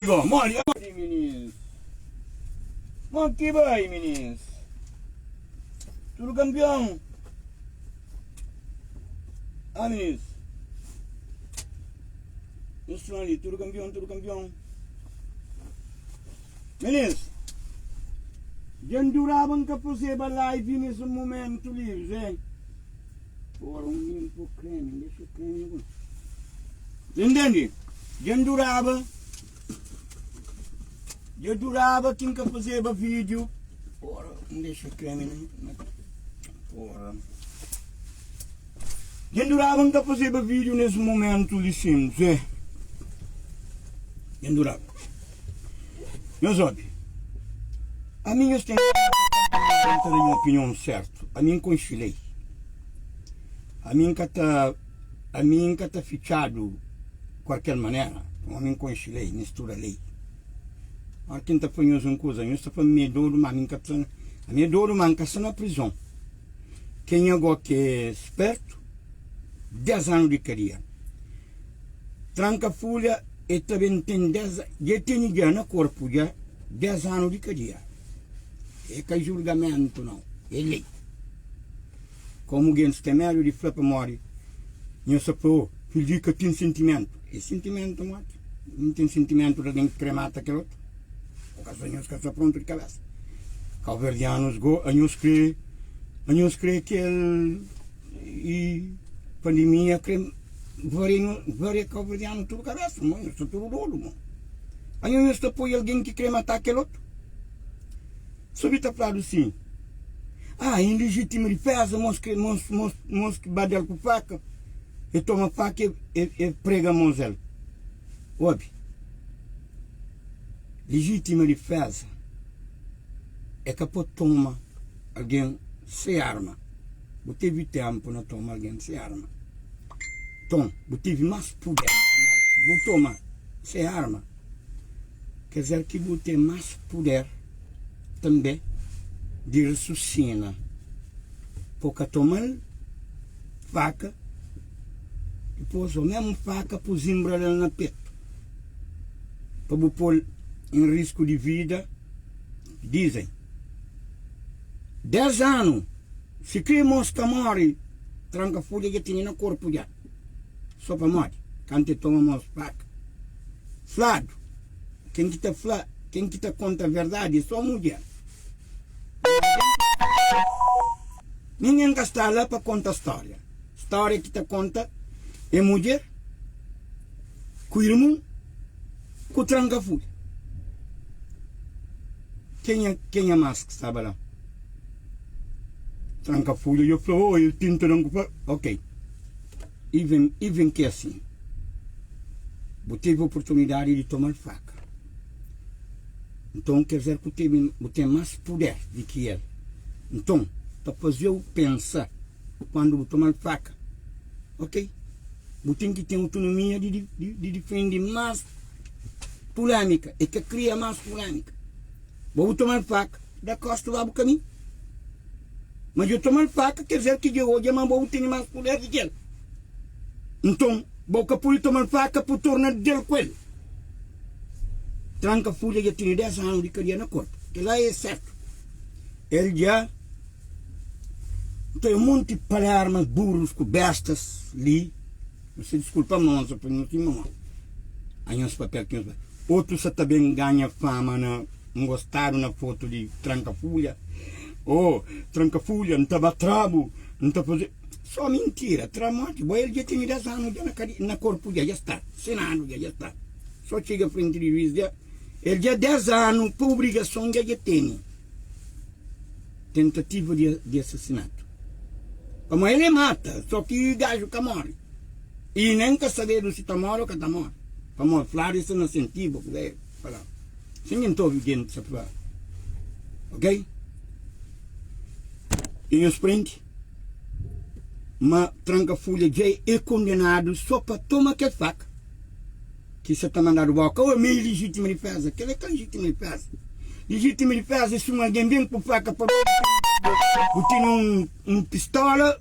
Modi minins? Mo ki bai minins? Tudu kanpion? Ah minins? Nhos fla li, tudu kanpion, tudu kanpion. Minins, dja N duraba N ka fazeba live nes mumentu li, Zé. Ora un limpo kremi, dexa kremi ku. Entende? Dja N duraba, dja duraba ki N ka fazeba vídeo. Ora, N dexa kremi na, na ora. Dja N duraba N ka fazeba vídeo nes momentu li sim, Zé. Dja N duraba. Nhos obi, ami nhos ten N ta da nha opinion sertu. Ami N konxe lei. Ami N ka ta ami N ka ta fitxadu kualker manera, pamodi ami N konxe lei, N studa lei. Ora ki N ta fla nhos un kuza, nhos ta fla mi é dodu, má ami N ka ta ami é dodu, má N ka sta na prizon. Kenha go ki é spertu, 10 anu di kadia. Tranka fulha e ta ben ten 10 dja e tene dja na korpu dja 10 anu di kadia. É ka julgamentu nau, é lei. Komu gentis ten medu di fla pamodi nhos ta fla, oh, kel li ka ten sentimentu. É sentimentu modi? N ten sentimentu di algen ki kre mata kel otu? Ku kaza nhos ka sta prontu di kabesa. Kauverdianus go, anhos kre, anhos kre kel i pandemia kre varia nho, varia kauverdianu tudu kabesa, mo, nhos sta tudu dodu mo. Anhos nhos ta poi algen ki kre mata kel otu? Subi ta fladu sin, Ah, em legítima difesa, mos ki, mos, mos, mos ki ba del ku faka, e toma faka e, e, e prega mos el. Obi, legítima difesa é ka pa toma algen se arma. Bu tevi tempu na toma algen se arma. Nton, bu tevi mas puder, pamodi bu toma se arma. Ker dizer ki bu ten más puder tanbê di rasusina. Po ka toma-l faka, dipôs ô mésmu faka po zinbra-l na petu, pa bu pô-l en risku di vida. Dizem, 10 anu, sikrê mos ka móre, tranka fulha dja tene na korpu dja. Sô pamodi kantu el toma mos faka. Fladu, ken ki ta fla, ken ki ta konta verdadi é sô mudjer. Ningen ka sta la pa konta stória. Stória ki ta konta é mudjer ku irmon ku tranka-fulha. Kenha, kenha más ki staba la? Tranka-fulha dja fla, oh, el tenta da-m ku fla. Ok. Even, even ki asin, bu tevi oportunidadi di toma-l faka. Nton, ker dizer ku tevi, bu ten mas puder di ki el. Nton, ta faze-u pensa kuandu bu toma-l faka. Ok? Bu ten ki ten otonomia di, di, di difende mas pulémika e ka kria mas pulémika. Bo bu toma-l faka, da kosta ba bu kaminhu. Ma dja toma-l faka, ker dizer ki dja odja ma bo bu tene mas puder di ki el. Nton, bo ka pode toma-l faka pu torna del ku el. Tranka Fulha dja tene 10 anu di kadia na korpu. Kela é sertu. El dja ten un monti palermas, burus ku bestas li. Nhos diskulpa-m, ma nhos pa nhos irmon. Anhos papel ki nhos bai. Otu sa ta ben ganha fama na ngostadu na fotu di tranka fulha. Oh, tranka fulha, N ta ba tra-bu, N ta faze. So mintira, tra moti. Bo el dja tene 10 anu dja na kadi, na korpu dja, dja sta. Sinadu dja, dja sta. So txiga frenti di juiz dja, el dja 10 anu pa obrigason dja dja tene. Tentativa di, di asasinatu. Pamodi el e mata, so ki gaju ka mori. I nen ka sabedu si ta mori o ka ta mori. Pamodi fladu e sta na sentiba ku el fala. Sin ki N ta obi jinti ta fla, ok? I nhos prende ma tranka fulha dja e kondenadu so pa toma kel faka ki sa ta mandadu boka. Ô, mi é lijitima difeza. Kel é ka lijitima difeza. Lijitima difeza é si un algen ben ku faka pa bu tene un, un pistola,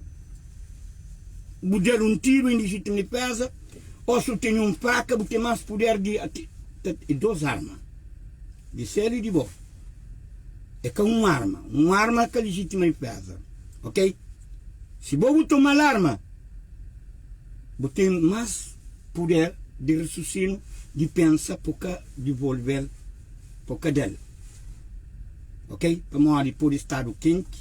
bu da-l un tiru em lijitima difeza, ô si bu tene un faka, bu ten más puder di. ta é dos arma, di sel i di bo. É ka un arma, un arma ka lijitima difeza, ok? Si bo bu toma-l arma, bu ten mas puder di rasusinu di pensa po ka divolve-l, po ka da-l, ok? Pamodi pode stadu kenti,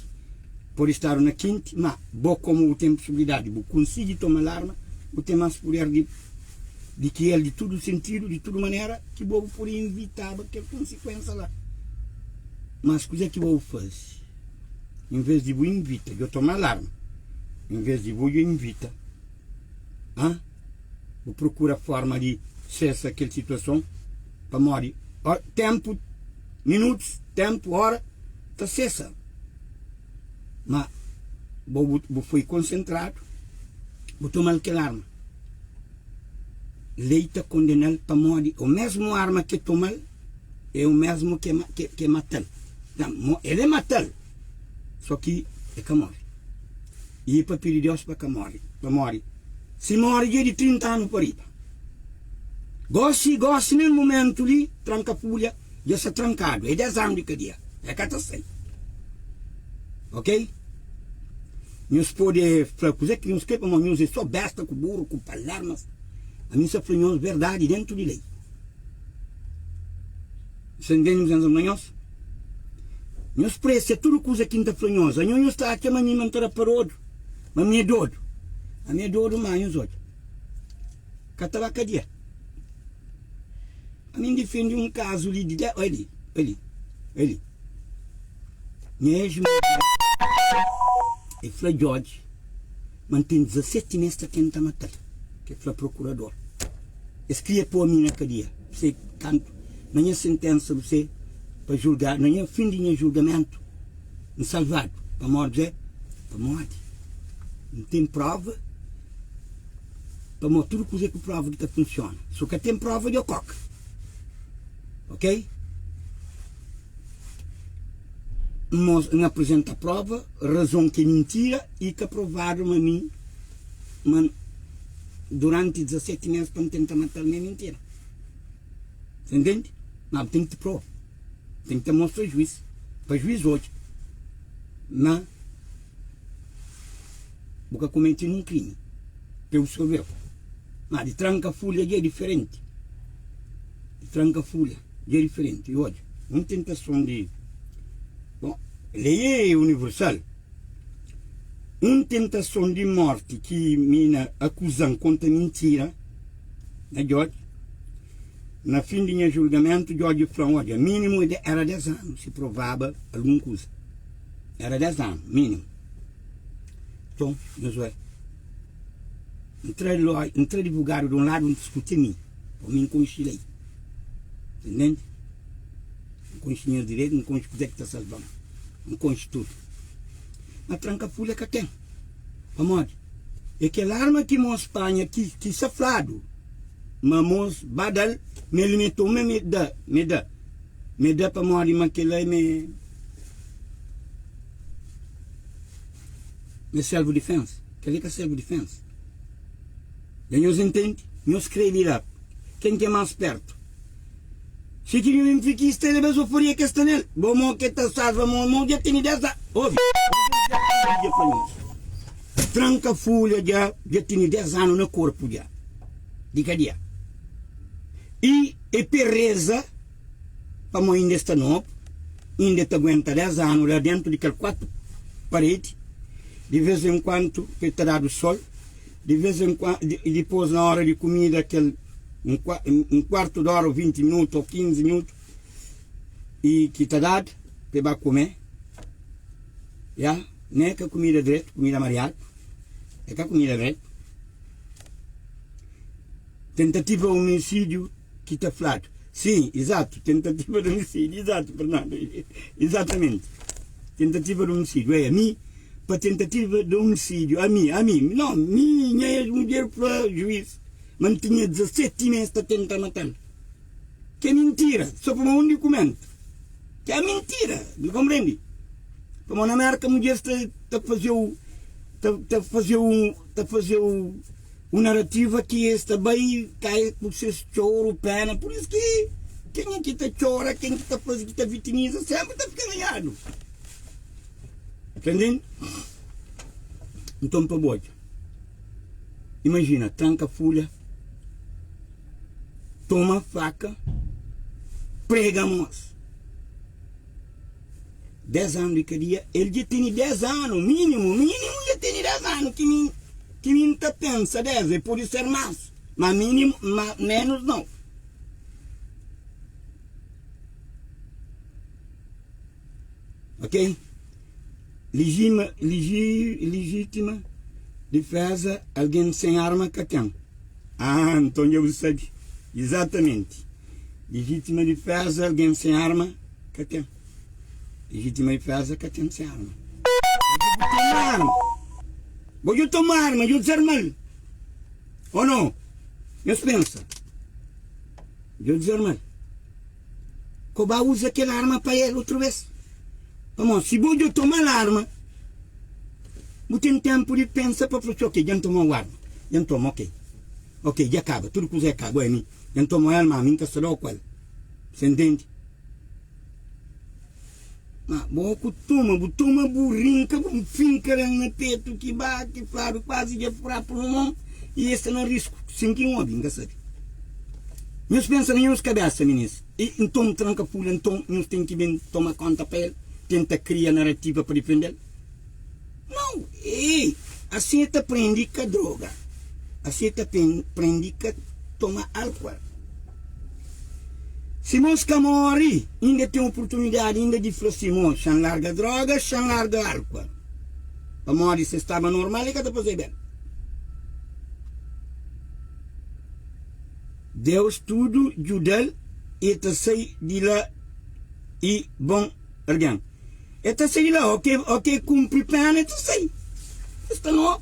pode stadu na kenti, ma bo komu bu ten pusibilidadi, bu konsigi toma-l arma, bu ten mas puder di di ki el di tudu sentidu, di tudu manera ki bo bu pode invitaba kel konsikuensa la. Mas kuzê ki bo bu faze? En vez di bu invita, djo toma alarma, en vez di bu djo invita, ha? Bu prokura forma di sesa kel situason, pamodi tempu, minutus, tempu, ora ta sesa. Ma bo bu, bu foi konsentradu, bu toma-l kel arma. Lei ta kondena-l pamodi o mesmu arma ke toma-l é o mesmu ke, ke, ke mata-l. El é mata-l, só ki e ka more. I pa pidi Deus pa ka more, pamodi si more dja é di 30 anu pa riba. Gosi, gosi nes mumentu li, tranka fulha dja sta trankadu, é 10 anu di kadia, é ka ta sai. Ok? Nhos pode fla kuzê ki nhos kre, pamodi nhos é só besta ku buru, ku palermas. Ami N sta fla nhos verdadi dentu di lei. Nhos ntende kuzê N sta fla nhos? Nhos presia tudu kuza ki N ta fla nhos. Anho nhos ta atxa ma mi ma N ta da parodu, ma mi é dodu. Ami é dodu, má nhos odja, ka ta ba kadia. Ami N difende un kazu li di, olha li, olha li, olha li. Nha ex-mudjer e fla Djodje ma N ten 17 mês ta tenta mata-l, ke fla prokurador. Es kria pô mi na kadia, se kantu na nha sentensa bu se pa julgadu, na nha fin di nha julgamentu N salvadu. Pamodi bu se? Pamodi N ten prova, pamodi tudu kuza é ku prova ki ta funsiona. Si ka ten prova dja koka. Ok? N apresenta prova, razon ki é mintira i ka provadu ma mi ma duranti 17 mes pa N tenta matal ma é mintira. Sa ntende? Ma bu ten ki te prova, ten ki te mostra juiz, pa juiz odja ma bu ka kometi nun krimi pa eu saber. Ma di tranka fulha dja é diferenti, di tranka fulha. Dja é diferenti. I odja, un tentason di. Bon, lei é universal. Un tentason di morti ki mina akuza-m konta mintira na Djodje. Na fin di nha julgamentu, Djodje fla-m, Odja, mínimu éra des anu si provaba algun kuza. Éra des anu, mínimu. Nton, nhos oe, N tra adivogadu di un ladu, N diskuti mi. Pa mi N konxe lei. Entende? N konxe nhas direitu, N konxe kuzê ki ta salva-m. N konxe tudu. Ma tranka fulha ka ten. Pamodi? É kel arma ki mos panha ki, ki sa fladu ma mos ba da-l, ma el me toma, me da, me da. Me da pamodi ma kel-la é me, me self-defense. Kel-li ka self-defense. Dja nhos intende? Nhos skrebe la ken ki é más pertu. Si ki nhu benfikista el é bezoforia ke sta nel. Bo mo ke ta salva mo mo dja tene 10 a. Obi, dja fla nhos. Tranka fulha dja dja tene 10 anu na korpu dja di kadia. I e pereza pamo inda e sta nobu, inda e ta aguenta 10 anu la dentu di kel 4 paredi. Di vez en kuantu ke ta dadu sol. Di vez en kuandu, i dipôs na óra di kumida, kel un kuartu di óra ô 20 minutu ô 15 minutu i ki ta dadu pa e ba kume. Ya, nen é ka kumida dretu, kumida mariadu, é ka kumida dretu. Tentativa omisídiu ki ta fladu. Sim, izatu, tentativa di omisídiu, izatu, Fernando, izatamenti. Tentativa di omisídiu, é, mi, pa tentativa di omisídiu, ami, ami, no, mi, nha ex-mudjer fla juiz ma N tinha 17 mês ta tenta mata-l. Ki é mintira, só pamodi un dukumentu. Ki é mintira, bu konprendi? Pamodi na Merka mudjeris ta, ta faze-u, ta, ta faze-u, ta faze-u. Un narativa ki es ta bai kai ku ses txoru, pena, pur isu ki. Kenha ki ta txora, ken ki ta faze, ki ta vitimiza, senpri ta fika ganhadu. Ta ntende? Nton pa bu odja. Imajina, tranka fulha, toma faka, prega mos. 10 anu di kadia, el dja tene 10 anu, minimu, minimu dja tene 10 anu ki mi, ki mi N ta pensa 10, e pode ser mas, ma minimu, ma menus nau. Ok? Ligima, ligi, ligitima difeza algen sen arma ka ten. Ah, nton dja bu sabe. Izatamenti. Ligitima difeza algen sen arma ka ten. Ligitima difeza ka ten sen arma. Bo toma arma. Bo dja toma arma, dja dizarmal. Ou não? Nhos pensa. Dja dizarmal. Ko ba uza kel arma pa el utru bes. Pamodi si bo dja toma-l arma, bu ten tenpu di pensa pa fla si, Ok, dja N toma-u arma, dja N toma, ok, ok, dja kaba, tudu kuza dja kaba, ami dja N toma-u el, ma ami N ka sta da-u ku el. Você ntende? Ma bo ku toma, bu toma, bu rinka, bu finka el na petu ki ba, ki fladu kuazi dja fura pulmon i el sta na risku. Sin ki N obi, N ka sabe. Nhos pensa na nhos kabesa, minis. I nton tranka fulha, nton nhos ten ki ben toma konta pa el, tenta kria narativa pa difende-l? Nau! Ei, asin el ta prende ka droga, asin el ta prende ka toma alkual. Si mos ka more, inda ten oportunidadi inda di fla si, Mo, xa N larga droga, xa N larga alkual. Pamodi si el staba normal, el ka ta fazeba el. Deus tudu djuda-l i el ta sai di la i bon algen. El ta sai di la, o ke o ke kunpri pena el ta sai. El sta no,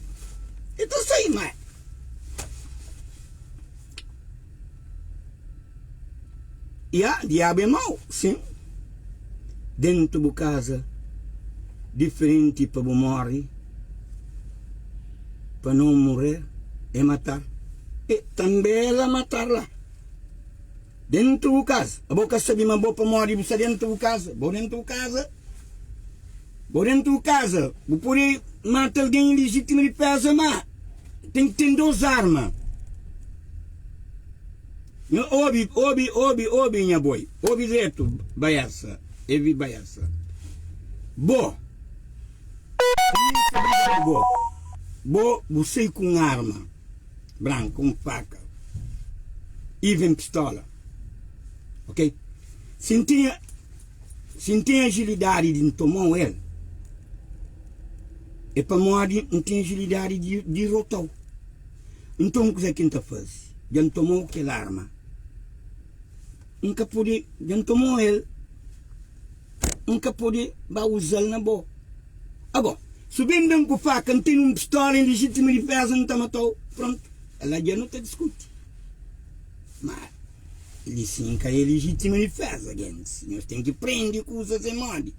el ta sai, ma Ya, diabu é mau, sin. Dentu bu kaza, diferenti pa bu mori. Pa não morrer é matar E tanbe ela matar la Dentu bu kaza Abo ka sabi ma bo pamodi bu sta dentu bu kaza Bo dentu bu kaza Bo dentu bu kaza Bu pode mata algen ilegitima difeza ma ten ki ten dos arma Nha obi obi obi obi nha boi Obi dretu baesa Evi baesa Bo. Mi ta briga ku bo. Bo bu sai ku un arma branka, un faka, even pistola. Ok? Si N tinha, si N ten agilidadi di N tomau el, é pamodi N ten agilidadi di dirotau. Nton kuzé ki N ta faze? Dja N tomau kel arma, N ka pode, dja N tomau el. N ka pode ba uza-l na bo. Ago, si ben da-m ku faka, N tene un pistola en lijitima difeza, N ta mata-u. Prontu, la dja nu ta diskuti. Ma li sin ka é lijitima difeza, gentis. Nhos ten ki prende kuzas é modi.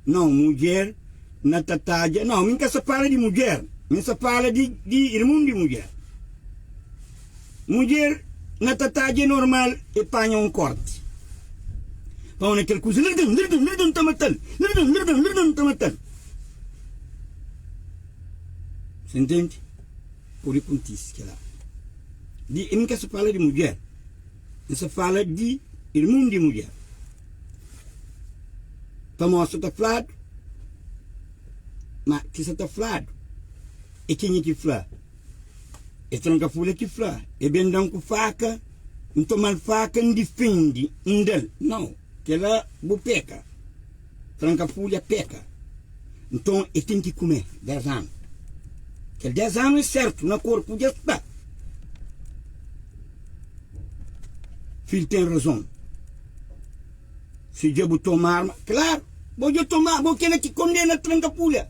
Nau, mudjer na ta tadja. Nau, mi N ka sta fala di mudjer, mi N sta fala di di irmon di mudjer. Mudjer na ta tadja é normal e panha un korti. Pau na kel kuza, lirdan, lirdan, lirdan ta matal, lirdan, lirdan, lirdan ta matal. Você entende? Pode kontise kela. Di, N ka sa fala di mudjer, N sa fala di irmon di mudjer. Pamodi sa ta fladu, ma ki sa ta fladu é kenha ki fla. É tranka fulha ki fla, E ben da-m ku faka, N toma-l faka, N difende, N da-l. Nau, kel-la bu peka. Tranka fulha peka. Nton, e ten ki kume des anu. Kel des anu é sertu, na korpu dja sta. Fil ten razon. Si dja bu toma arma, klaru, bo dja toma, bo kela ki kondena tranka fulha.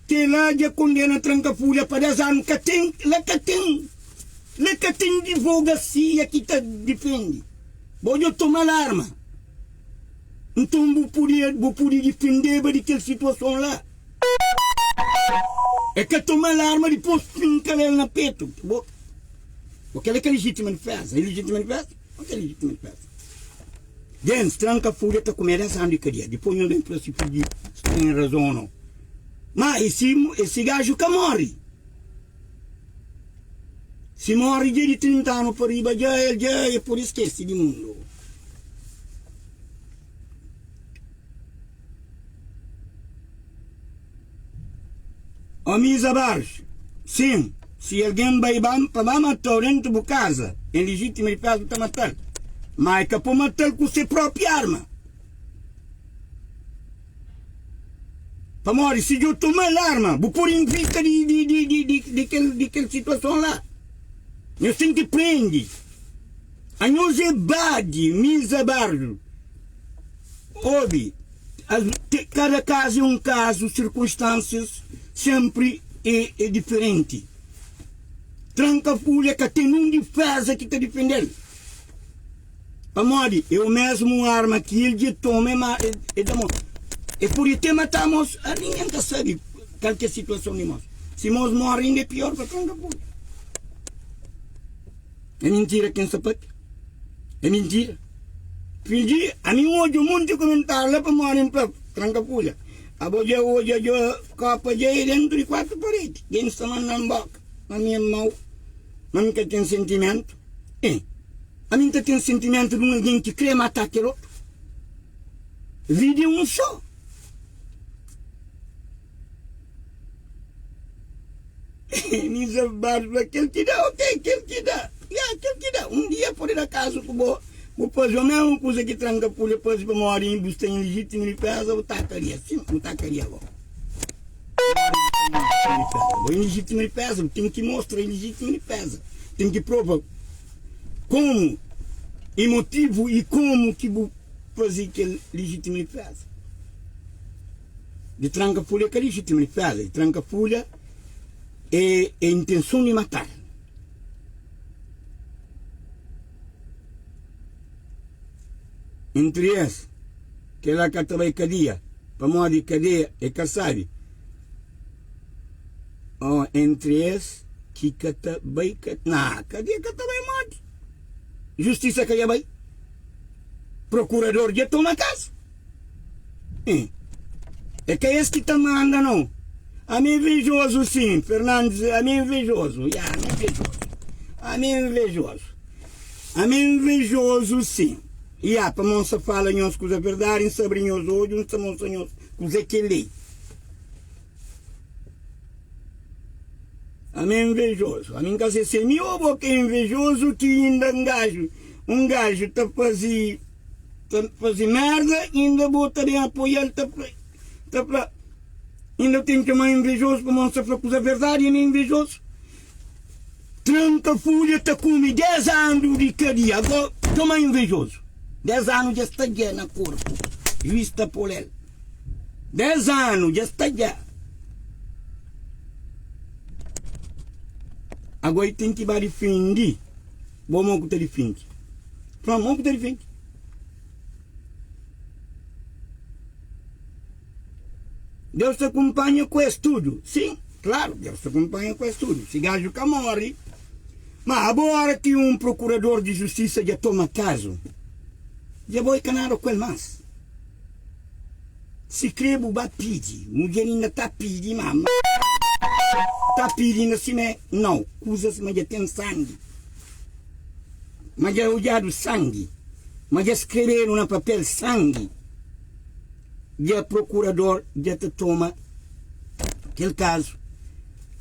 Kela dja kondena tranka fulha pa 10 anu, ka ten, la ka ten, la ka ten divogasia ki ta difendi. Bo dja tomal arma, nton bu pudia, bu pudi difendeba di kel situason la. E ka tomal arma dipos finkal el na petu. Bo, bo kela ka lijitima difeza, e lijitima difeza? Bo ka lijitima difeza. Gentis tranka fulha ta kume 10 anu di kadia dipôs nhos ben fla si fidju sta en razon o nau. Má e si esi gaju ka móre? Si móre dja di 30 anu pa riba dja el dja e pode skese di mundu. Omis abaxu, Sin, si algen bai pa ba mata-u dentu bu kaza, en lijitima difeza bu ta mata-l, má e ka po mata-l ku se propi arma. Pamodi si djo toma-l arma, bu pode invita di kel situason la. Nhos ten ki prende. Anhos é badi, mis abardu. Obi, kada kazu é un kazu, sirkunstansias senpri é diferenti. Tranka fulha ka ten nun difeza ki ta difende-l. Pamodi é o mesmu arma ki el dja toma e da mos. E pode te mata mos, a ningen ka sabe kal ki é situason di mos. Si mos more inda é pior pa tranka fulha. É mintira ken sta papia. É mintira. Finji, ami N odja monti komentariu la pamodi N fla, tranka fulha. Abo dja odja dja kopa dja é dentu di 4 paredi. Gentis ta manda-m boka ma mi é mau, ma mi ka ten sentimentu. Eh, ami N ta ten sentimentu di un algen ki kre mata kel otu. Vida é un só. Nisa Barros fla, kel ki da, ok, kel ki da, ya, kel ki da. Un dia pode da kazu ku bo, bu faze o mesmu kuza ki tranka pulha faze pamodi bu sta en lijitima difeza, bu takaria, sin, bu takaria bo. Bo en lijitima difeza, bu ten ki mostra en lijitima difeza, ten ki prova komu e motivu i komu ki bu faze kel lijitima difeza. Di tranka fulha é ka lijitima difeza, di tranka fulha é é intenson di matar. Entri es, kela ka ta bai kadia, pamodi kadeia é ka sabi. Oh, entri es ki ka ta bai ka, na, kadia ka ta bai modi? Justisa ka dja bai? Prokurador dja toma kazu? É ka es ki ta manda não. Ami é invejoso sim, Fernandes, ami é invejoso. Ya, ami é invejoso. Ami é invejoso. Ami é invejoso sim. Ya, pa moça fala nhos kuza verdade, N sabri nhos odju, N sa mostra nhos kuza ki é lei. Ami é invejoso. Ami N ka se se é mi ou bo ki é invejoso ki inda un gajo, un gajo ta fazi Ta faze merda inda bo ta ben apoial ta fla ta fla inda ten txoma invejoso pamodi nsa fla kuza verdadi ami é invejoso tranka fulha ta kume 10 anu di kadia ago txoma invejoso 10 anu dja sta dja na korpu juiz ta pol el 10 anu dja sta dja ago i ten ki ba difindi Bo mo ku ta difindi. Fla mo ku ta difindi. Deus ta kumpanha ku es tudu. Sim, klaru, Deus ta kumpanha ku es tudu. Si gaju ka mori, ma abo ora ki un prokurador di justisa dja toma kazu, dja bo i ka nada ku el mas. Si kre bu ba pidi, mudjer inda ta pidi ma ta pidi inda sime nau, kuzas ma dja ten sangi, ma dja odjadu sangi, ma dja skrebedu na papel sangi, dja prokurador dja ta toma kel kazu,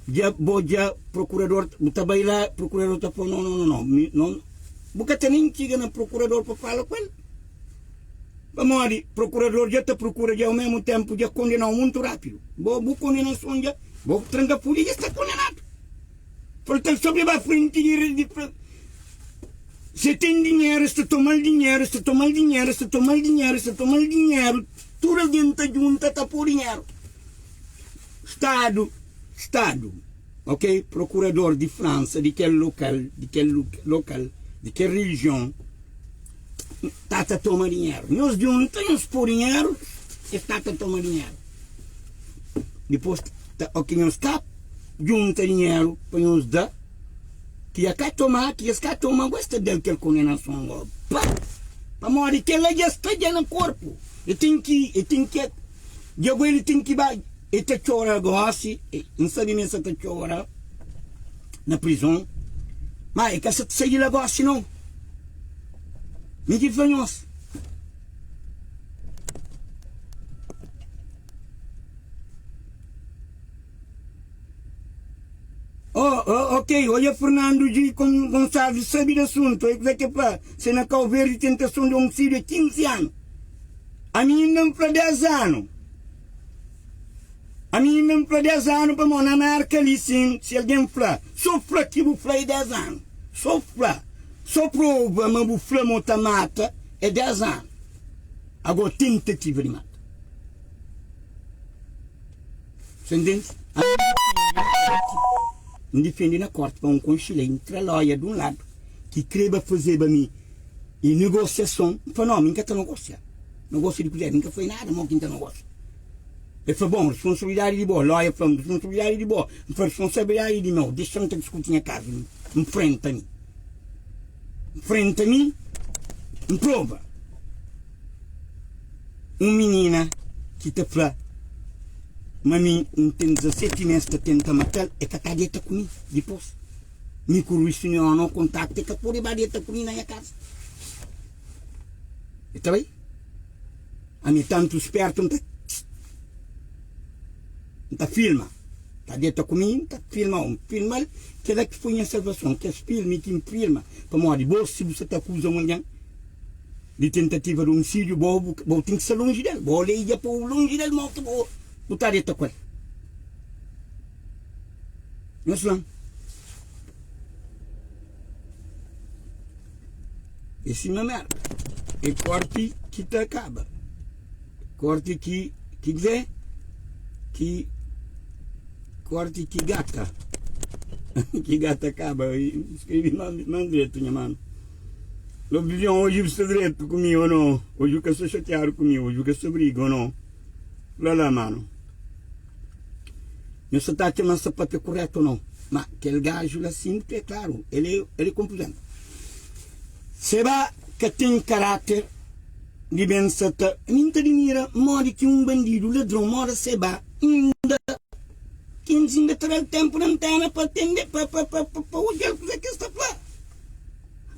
dja bo dja prokurador bu ta bai la prokurador ta fla no no no no bu ka ta nen txiga na prokurador pa fala ku el. Pamodi prokurador dja ta prokura dja omesmu tempu dja kondenau muntu rapidu. Bo bu kondenason dja bo tranka fulha dja sta kondenadu. Faltal so pa ba frenti di di Se ten dinheru es ta tomal dinheru es ta tomal dinheru es ta tomal dinheru es ta tomal dinheru tudu algen ta djunta ta po dinheru. Stadu stadu ok prokurador di Fransa di kel lokal di kel lokal di kel relijion. Ta ta toma dinheru. Nhos djunta, nhos pô dinheru, es ta ta toma dinheru. Dipôs, ta, o ki nhos ka djunta dinheru pa nhos da, ki ya ka toma, ki es ka toma, gó es ta da-l kel kondenason gó. Pa! Pamodi kel-la dja sta dja na korpu. E ten ki, e ten ki, dja go el ten ki ba, e ta txora gosi, N sabe ma e sa ta txora na prizon, ma e ka sa ta sai di la gosi nau. Mi ki fla nhos. Oh, oh, ok, olha Fernando G. Gonçalves sabe di asuntu, é kuzê ke fla, se na Cabo Verde tentason di homicídio é 15 anu, ami inda N fla 10 anu, ami inda N fla 10 anu pamodi na Merka li sin, si algen fla, so fla ki bu fla é 10 anu, so fla, so prova ma bu fla ma bu ta mata é 10 anu, agora tentativa di mata. Você entende? N difende na korti pa un konxilei N tra loia di un ladu ki kreba fazeba mi e negosiason N fla no, mi N ka ta nogosia Nogosia di kuzê? Mi N ka fai nada mo ki N ta nogosia El fla bon, responsabilidadi di bo Loia fla-m, responsabilidadi di bo N fla responsabilidadi di meu Dexa-m ta diskuti nha kazu mi Nfrenta mi Nfrenta mi N prova Un minina ki ta fla ma mi N ten 17 mês ta tenta mata-l, e ka ta deta ku mi dipôs. Mi ku Rui Simeone kontaktu, e ka pode ba deta ku mi na nha kasa. E ta bai. Ami tantu spertu N ta N ta filma. Ta deta ku mi, N ta filma-u. N filma-l, kel-la ki foi nha salvason. Kes filmi ki N filma, pamodi bo si bu sa ta akuza un algen, di tentativa di omisídiu, bo bo ten ki sta lonji del, bo lei dja pô-u lonji del mo ki bo bu ta deta ku el. Nhos fla-m. É sima merda. É korti ki ta kaba. Korti ki ki kze? Ki korti ki gata. Ki gata kaba. Skrebi más dretu nha manu. Lobizion, oji bu sta dretu ku mi o no? Oji bu ka sta xatiadu ku mi? Oji bu ka sta briga o no? Fla la, manu. Nhu sta ta atxa ma N sta papia kuretu o no? Ma kel gaju la sintu é klaru, el é el é konfuzon. Seba ka ten karáter di ben sa ta. Mi N ta dimira modi ki un bandidu, ladron, moda Seba inda Kentis inda ta da-l tenpu na antena pa atende, pa pa pa pa odja-l kuzê ki el sta fla.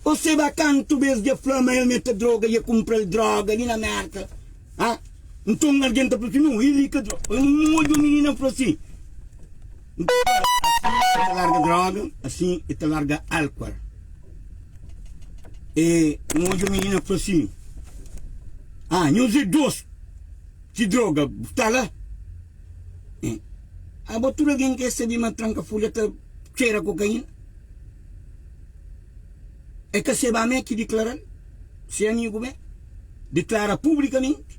Oseba kantu bes dja fla ma el mete droga i e kunpra-l droga li na Merka. Ha? Nton algen ta fla si, Nu, el i ka droga. Un odja un minina fla si, Nton, asin e ta larga droga, asin e ta larga alkual. E un odja un minina fla si, Ah, nhos é dos ki droga bu sta la? E, abo tudu algen ke sabe ma tranka fulha ta txera kokaina? É ka se bamé ki diklara-l, se amigu mé, diklara publikamenti.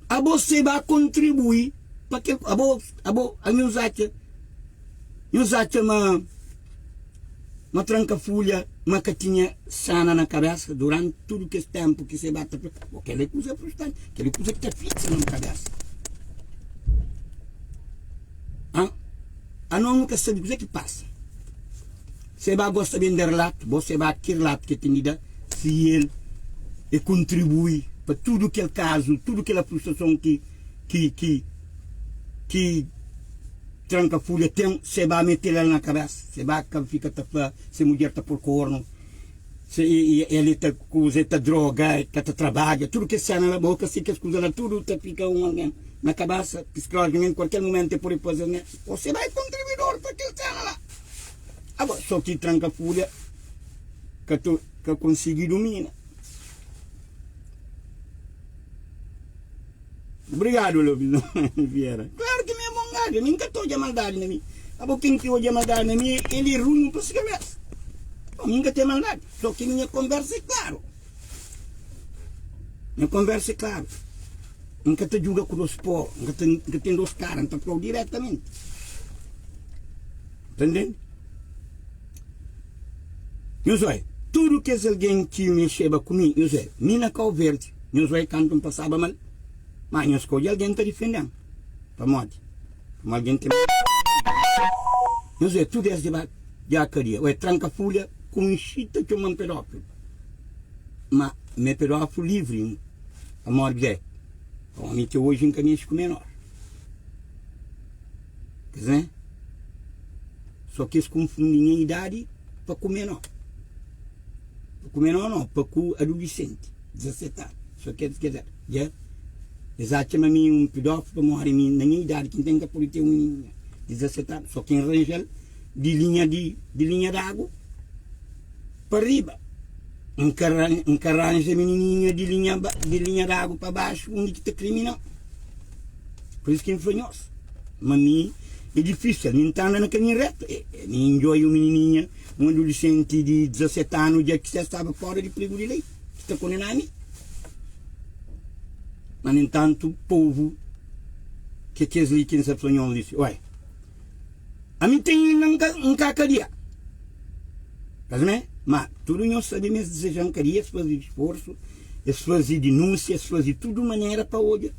Abo se ba kontribui pa kel abo abo a nhos atxa nhos atxa ma ma tranka fulha ma ka tinha sana na kabesa duranti tudu kes tempu ki se ba ta fla bo kel é kuza frustranti kel é kuza ki ta fiksa na kabesa ah Anos nu ka sabe kuzê ki pasa. Se ba gosta ben de relatu, bo se ba ki relatu ke ten di da, si el e kontribui pa tudu kel kazu, tudu kela frustrason ki ki ki ki tranka fulha ten, se ba metel el na kabesa, se ba ka fika ta fla se mudjer ta pol kornu, se e el e ta kuza, e ta droga, e ka ta trabadja, tudu kes sena la, bo ka si kes kuza la tudu ta fika un algen na kabesa, psikologicamente, kualker mumentu e pode faze asnera, bo se ba e kontribuidor pa kel sena la. Agora, so ki tranka fulha ka to ka konsigi dumina. Obrigado, Lobizon Vieira. Claro que mi é bom gajo, mi nunca ta odja maldade na mi. Abo quem que odja maldade na mi, ele é ruim pa si cabeça. Bom, mi nunca tem maldade, só que minha conversa é claro. Minha conversa é claro. Nunca ta juga com dos pó, nunca tem, nunca tem dos caras, nunca falo diretamente. Tá entende? Nhos oi, tudu kes algen ki mexeba ku mi, nhos oi, mi na Kau Verdi, nhos oi kantu N pasaba mal, má nhos ka odja algen ta difende-m. Pamodi? Pamodi algen ten Nhos oi, tudu es di ba di akadia, oi, tranka fulha, konxi ta txoma-m pedófilu. Ma mi é pedófilo livri pamodi kuzê? Pamodi mi ti oji N ka mexe ku menor. Kuzê? Só ki es konfundi nha idadi pa ku menor. Pa ku menor no, pa ku adolesenti, 17 anu. Só ki es keza, dja es atxa ma mi é un pedófilo pamodi mi na nha idadi ki N ten N ka pode ten un minininha di 17 anu. Só ki N ranja-l di linha di di linha d'agu pa riba. N ka N ka ranja minininha di linha di linha d'agu pa baxu undi ki ta krimi nau. Pur isu ki N fla nhos ma mi é difísil, mi N ta anda na kaminhu retu. E, e, mi N djoia un minininha, un adulisenti di 17 anu dja ki staba fora di prigu di lei ki ta kondena mi. Ma nu entantu povu ki é kes li ki N sta fla nhos li si, oi, Ami ten inda N ka kadia. Ka simé? Ma tudu nhos sabe ma es dizeja-m kadia, es faze sforsu, es faze dinúnsia, es faze tudu manera pa odja.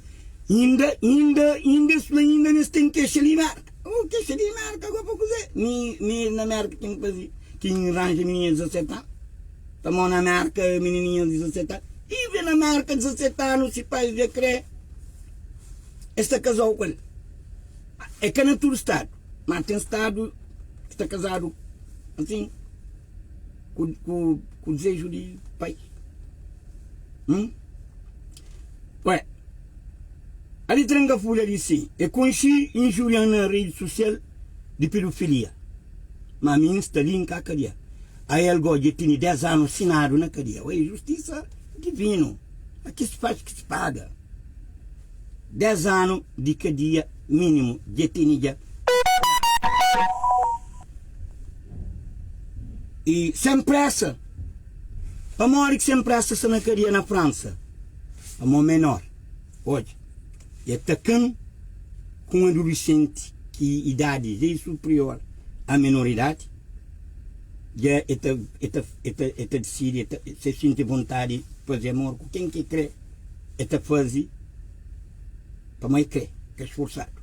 Inda, inda, inda es fla inda ma es ten kexa li Mérka. Oh, kexa di Mérka go pa kuzê? Mi, mi na Mérka ki N faze, ki N ranja minininha di 17 anu. Pamó na Mérka minininha di 17 anu, ive na Mérka 17 anu si pais dja kre, es ta kazau ku el. É ka na tudu stadu, ma ten stadu ki ta kazadu asin ku, ku, ku dizeju di pai. Hum? Ué, ali tranka fulha di si, e konxi injurian na redi susial di pedofilia, ma mi N sta li N ka kadia. Ael go dja tene 10 anu sinadu na kadia. Ué, justisa divinu, a ki si faz ki si paga. 10 anu di kadia minimu dja tene dja. I Sem Pressa, pamodi ki Sem Pressa sta na kadia na Fransa? Pamodi menor. Odja, e atakan ku un adulisenti ki idadi dja e superior a menoridadi, dja e ta e ta e ta e ta disidi e ta se sinti vontadi fazi amor ku ken ki kre. E ta faze pamodi e kre, ka sforsadu.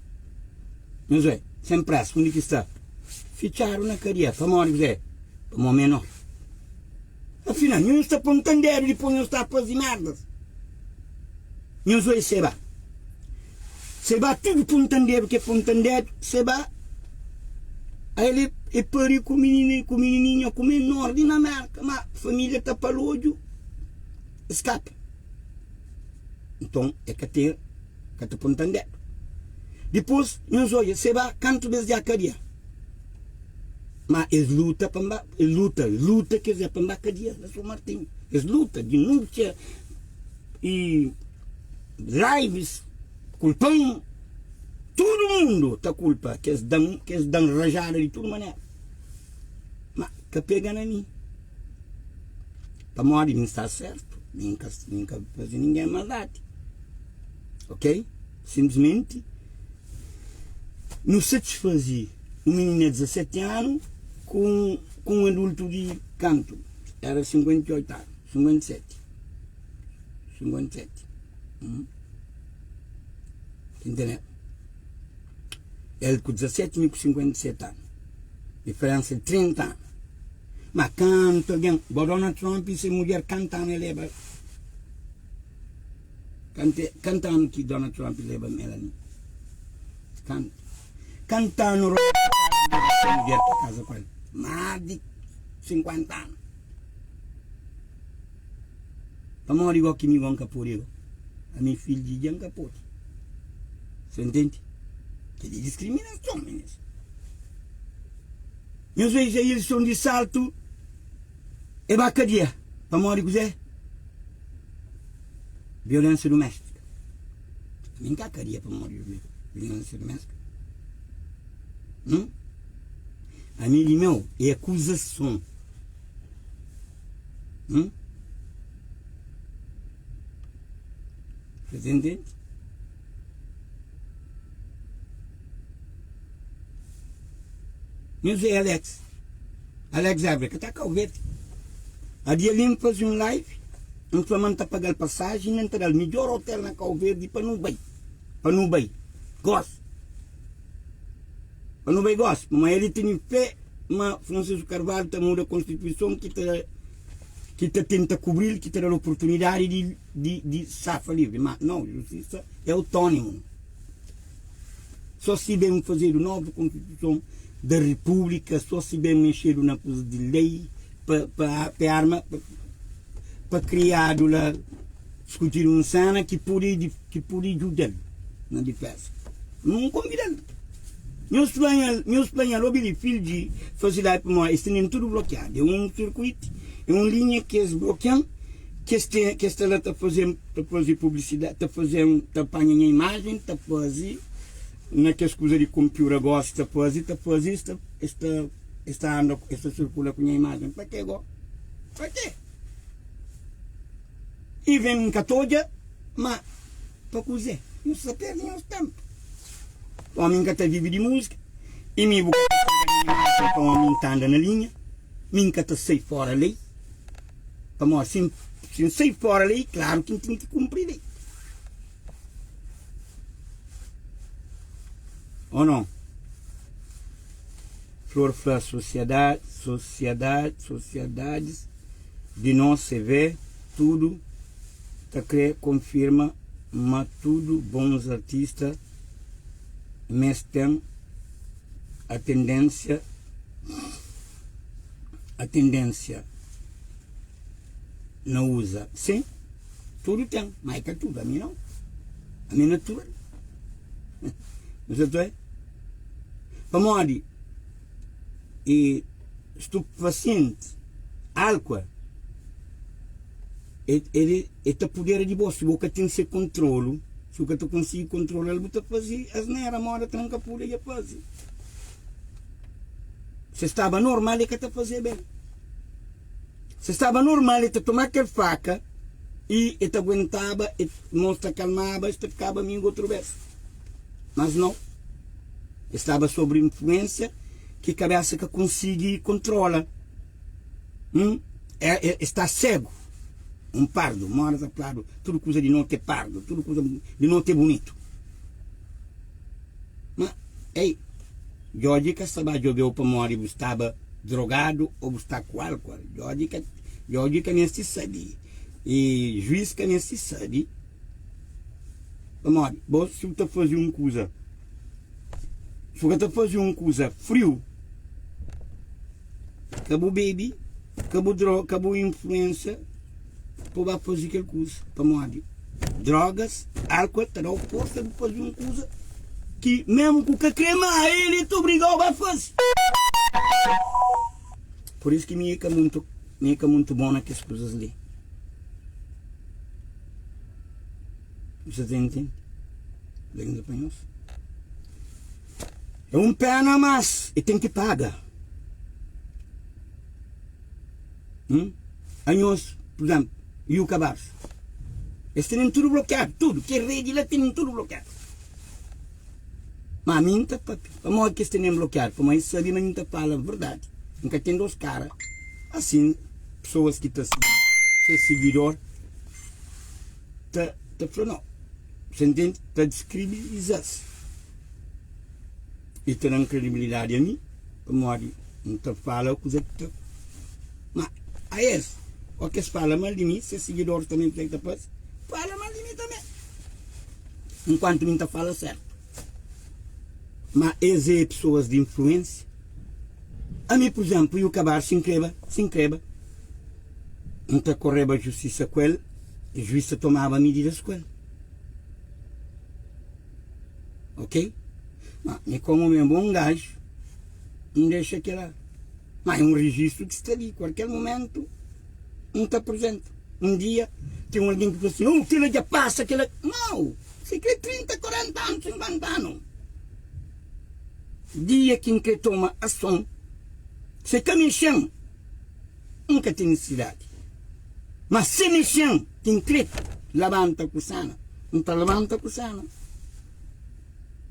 Nhos oi, sem presa, undi ki sta? Fitxadu na kadia. Pamodi kuzê? Pamodi menor. Afinal, nhos sta pontan dedu dipôs nhos sta faze merdas. Nhos oi, seba. Seba tudu pontan dedu ke pontan dedu, seba. Aí ele pari ku minini, ku minininha, ku menor di na Merka, ma família ta pal odju. Skapa. Nton e ka ten ka ta pontan dedu. Dipus nhos odja se ba kantu bes dja kadia. Ma es luta pa nba, es luta, luta kes é pa nba kadia na São Martinho. Es luta, dinúnsia e lives kulpan tudu mundu ta kulpa kes dan, kes dan rajada di tudu manera. Ma ka pega na mi. Pamodi mi sta sertu, mi N ka, mi N ka faze ningen maldadi. Ok? Simplesmenti nu satisfaze un minina di 17 anu ku un, ku un adultu di kantu? Era 58 anu, 57. 57. Hum. Entendeu? El ku 17, mi ku 57 anu. Diferensa di 30 anu. Ma kantu algen, bo Donald Trump i se mudjer kanta anu e leba kanta kanta anu ki Donald Trump leba Melanie? Kantu? Kanta anu Roberto Carlos leba se mudjer pa kaza ku el? Más di 50 anu. Pamodi go ki mi go N ka pode go? Ami fidju di dja N ka pode. Sa ntende? Kel-li é diskriminason, minis. Nhos oji Jailson di Saltu e ba kadia pamodi kuzê? Violensia duméstika. Mi N ka kadia pamodi violensia duméstika. Hum? Ami di meu é akuzason. Hum? Você entende? Nhos é Alex. Alex Évora ka ta Cabo Verde. A dia li N faze un live, N fla ma N ta paga-l pasaji i N ta da-l midjor hotel na Cabo Verde pa nu bai. Pa nu bai. Gosi. Pa nu bai gosi. Pamodi el tene fé ma Francisco Carvalho ta muda konstituison ki ta. ki ta tenta kubri-l, ki ta da-l oportunidadi di di di safa livri. Ma nau, justisa é autónimu. Só si ben fazedu novu konstituison da repúblika, só si ben mexedu na kuzas di lei pa pa pa arma pa pa kriadu la diskutidu un sena ki pudi ki pudi djuda-l na difeza. N konvida-l. Nhos fla-l, nhos fla-l, obi li, fil di faze live pamodi es tenen tudu blokiadu. É un sirkuitu, é un linha ki es blokian, ki es ten, ki es sta la ta faze, ta faze publisidadi, ta faze, ta panha nha imajen, ta faze na kes kuza di konpiura gosi, ta faze, ta faze, es ta, es ta, es ta anda, es ta sirkula ku nha imajen. Pa ke go? Pa ke? Even N ka ta odja, ma pa kuzê? Nhos sta perde nhos ténpu. Omi N ka ta vive di múzika i mi bu ka ta paga nha imajen pa omi N ta anda na linha. Mi N ka ta sai fóra lei, pamodi si N si N sai fóra lei, klaru ki N ten ki kunpri lei. Ô non? Flor fla sosiadadi, sosiadadi, sosiadadis di nos CV tudu ta kre konfirma ma tudu bons artista mes ten a tendensia a tendensia na uza sim tudu ten ma e ka tudu ami nau ami natural Nsa Pamodi e stupefasienti, álcool, el el ta pudera di bo si bo ka ten se kontrolu, si bu ka ta konsigi kontrola-l bu ta faze asnera moda tranka pula dja faze. Se staba normal el ka ta fazeba el. Se staba normal el ta toma kel faka i el ta aguentaba, el mos ta kalmaba, es ta fikaba amigu otru bes. Mas nau. El staba sobri influensia ki kabesa ka konsigi kontrola. Hum, el, el sta segu. Un pardu, mora ta fladu, tudu kuza di noti é pardu, tudu kuza di noti é bunitu. Ma, ei, Djodje ka sta ba djobeu pamodi bu staba drogadu o bu sta ku álkuol. Djodje ka, Djodje ka meste sabe. I juiz ka meste sabe. Pamodi, bo si bu ta faze un kuza, si bu ka ta faze un kuza friu, ka bu bebe, ka bu droga, ka bu influensia pa bu ba faze kel kuza. Pamodi, drogas, álkuol ta da-u forsa di faze un kuza ki mésmu ku ka krê má el ta obriga-u ba faze. Pur isu ki mi é ka mutu, mi é ka mutu bon na kes kuzas li. Você ta intende? Lendo pa nhos. É um pena mas e tem ki paga. Hum? A nhos, por exemplo, Yuka Barça. Es tenen tudo bloqueado, tudo. Que rede lá tenen tudo bloqueado. Mas a mim tá papia. Pamodi que es tenen bloqueado? Pamodi es sabe ma mim ta fala verdade. Nka ten dos cara. Assim, pessoas que ta ser seguidor ta ta fla no. Você entende? Ta descredibiliza-s. E ta dan credibilidade a mi, pamodi N ta fala kuza ki ta. Ma a es, ó ki es fala mal di mi, ses sigidoris tanbe kuzê ki ta fase? Fala mal di mi tanbe. Enkuantu mi N ta fala sertu. Ma es é pesoas di influensia. Ami, pur izenplu, Yuka Bar, si N kreba, si N kreba, N ta koreba justisa ku el, juiz ta tomaba mididas ku el. Ok? Ma mi komu mi é bon gaju, N dexa kila. Ma é un rejistu ki sta li, kualker mumentu N ta aprizenta. Un dia ten un algen ki fla sin, oh, kila dja pasa, kila. Nau! Si kre 30, 40 anu, 50 anu. Dia ki N kre toma ason, se ka mexen, N ka ten nisisidadi. Ma se mexen ki N kre labanta ku sena, N ta labanta ku sena.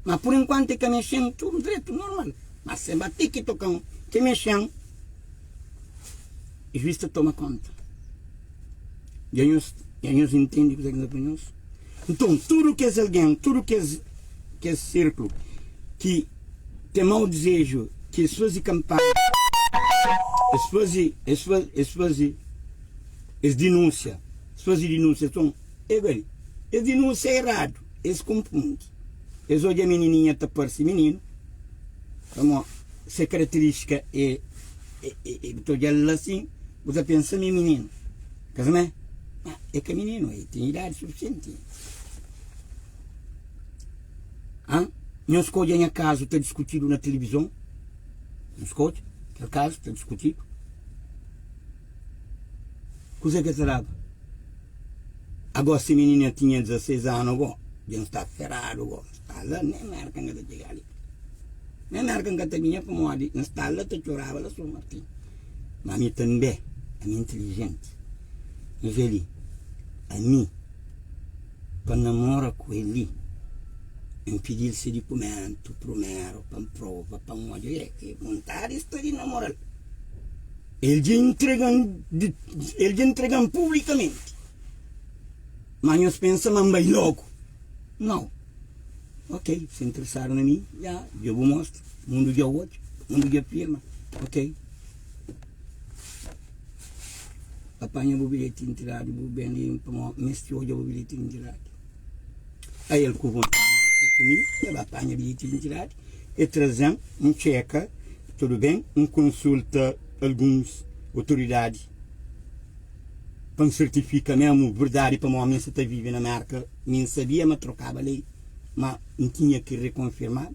Ma pur enkuantu e ka mexen, tudu dretu, normal. Ma se ba ti ki tokan ki mexen, juiz ta toma konta. Dja nhos, dja nhos intende kuzê ki N ta fla nhos? Nton, tudu kes algen, tudu kes, kes sirklu ki ten mau dizeju, ki es faze kanpanha, es faze, es faze, es faze. Es dinúnsia, es faze dinúnsia, son igual. Es dinúnsia eradu, es konfundi. Es odja minininha ta parse mininu, pamodi se karaterístika é, é, é, bu ta odja-l asin, bu ta pensa ma é mininu. Ka simé? Ma é ka mininu, el ten idadi sufisienti. An? Nhos ka odja nha kazu ta diskutidu na tilivizon? Nhos ka odja kel kazu ta diskutidu? Kuzê ki el ta daba? Agó si minina tinha 16 anu gó, dja N sta feradu gó, N sta la, nen Merka N ka ta txiga li. Nen Merka N ka ta binha pamodi N sta la ta txoraba la Son Martin. Ma ami tanbê, ami intilijenti. N fla li, ami pa N namora ku el li, N pidi-l se dikumentu prumeru pa N prova, pa N odja e vontadi sta di namora-l. El dja intrega-m el dja intrega-m publikamenti. Má nhos pensa ma N bai lógu? Nau. Ok, si interesadu na mi, ya, dja bu mostra. Mundu dja odja, mundu dja firma. Ok. Apanha bu bilheti di identidadi, bu ben li pamodi N meste odja bu bilheti di identidadi. Aí el ku vontadi di ku mi, el ba panha bilheti di identidadi, el traze-m, N txeka, tudu ben, N konsulta alguns otoridadi pa N sertifika mésmu verdadi pamodi mi N sa ta vive na Mérka, mi N sabia ma trokaba lei, ma N tinha ki rekonfirma.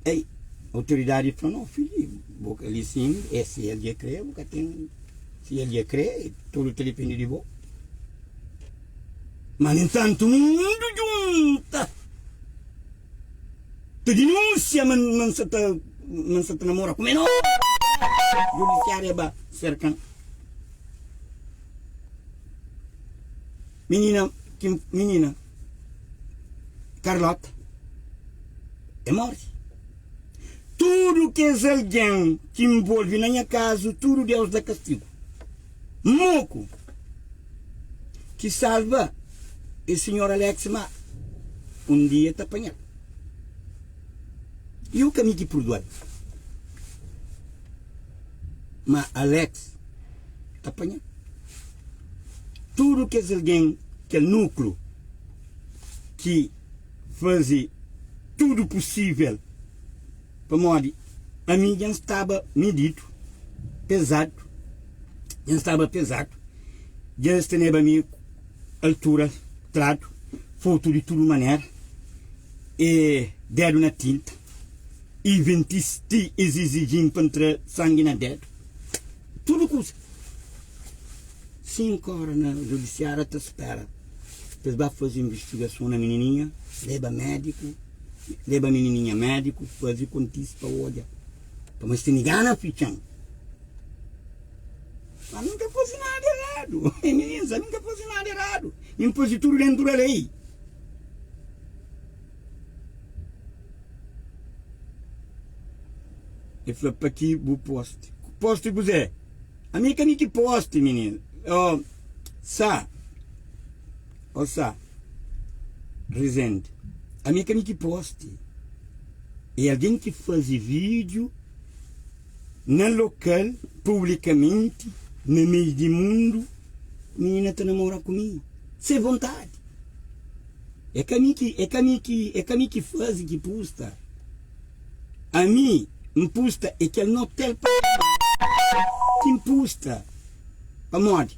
Ei, otoridadi fla, no fidju, bo ka li sin, e si el dja kre, bu ka ten, si el dja kre, tudu ta dipende di bo. Ma nu entantu mundu djunta ta dinúnsia ma N sa ta ma N sa ta namora ku menor. Judisiária ba serka-m. Minina ki minina Carlota é morti. Tudu kes algen ki nvolve na nha kazu tudu Deus da kastigu. Moku ki salva é sinhor Alex ma un dia ta panhal. I u ka mi ki purdual ma Alex ta panhal. Tudu kes algen kel nuklu ki faze tudu pusível pamodi ami dja N staba mididu, pezadu, dja N staba pezadu, dja es teneba mi altura tradu, fotu di tudu manera, e dedu na tinta, i ventis ti es iziji-m pa N tra sangi na dedu, tudu kuza. 5 ora na judisiária ta spera pa es ba faze invistigason na minininha, leba médiku, leba minininha médiku, faze kontise pa odja, pamodi es tene gana fitxa-m. Ma mi N ka faze nada eradu, mininus, ami N ka faze nada eradu, mi N faze tudu dentu da lei. El fla, pa ki bu posti? Posti kuzê? Ami ka mi ki posti, mininu. Oh, sa. Oh, sa. Rezende. Ami ka mi ki posti. É algen ki faze vídeo na lokal, publikamenti, na meiu di mundu, minina ta namora ku mi. Se vontadi. É ka mi ki, é ka mi ki, é ka mi ki faze, ki pusta. Ami N pusta é kel notel pa ki N pusta pamodi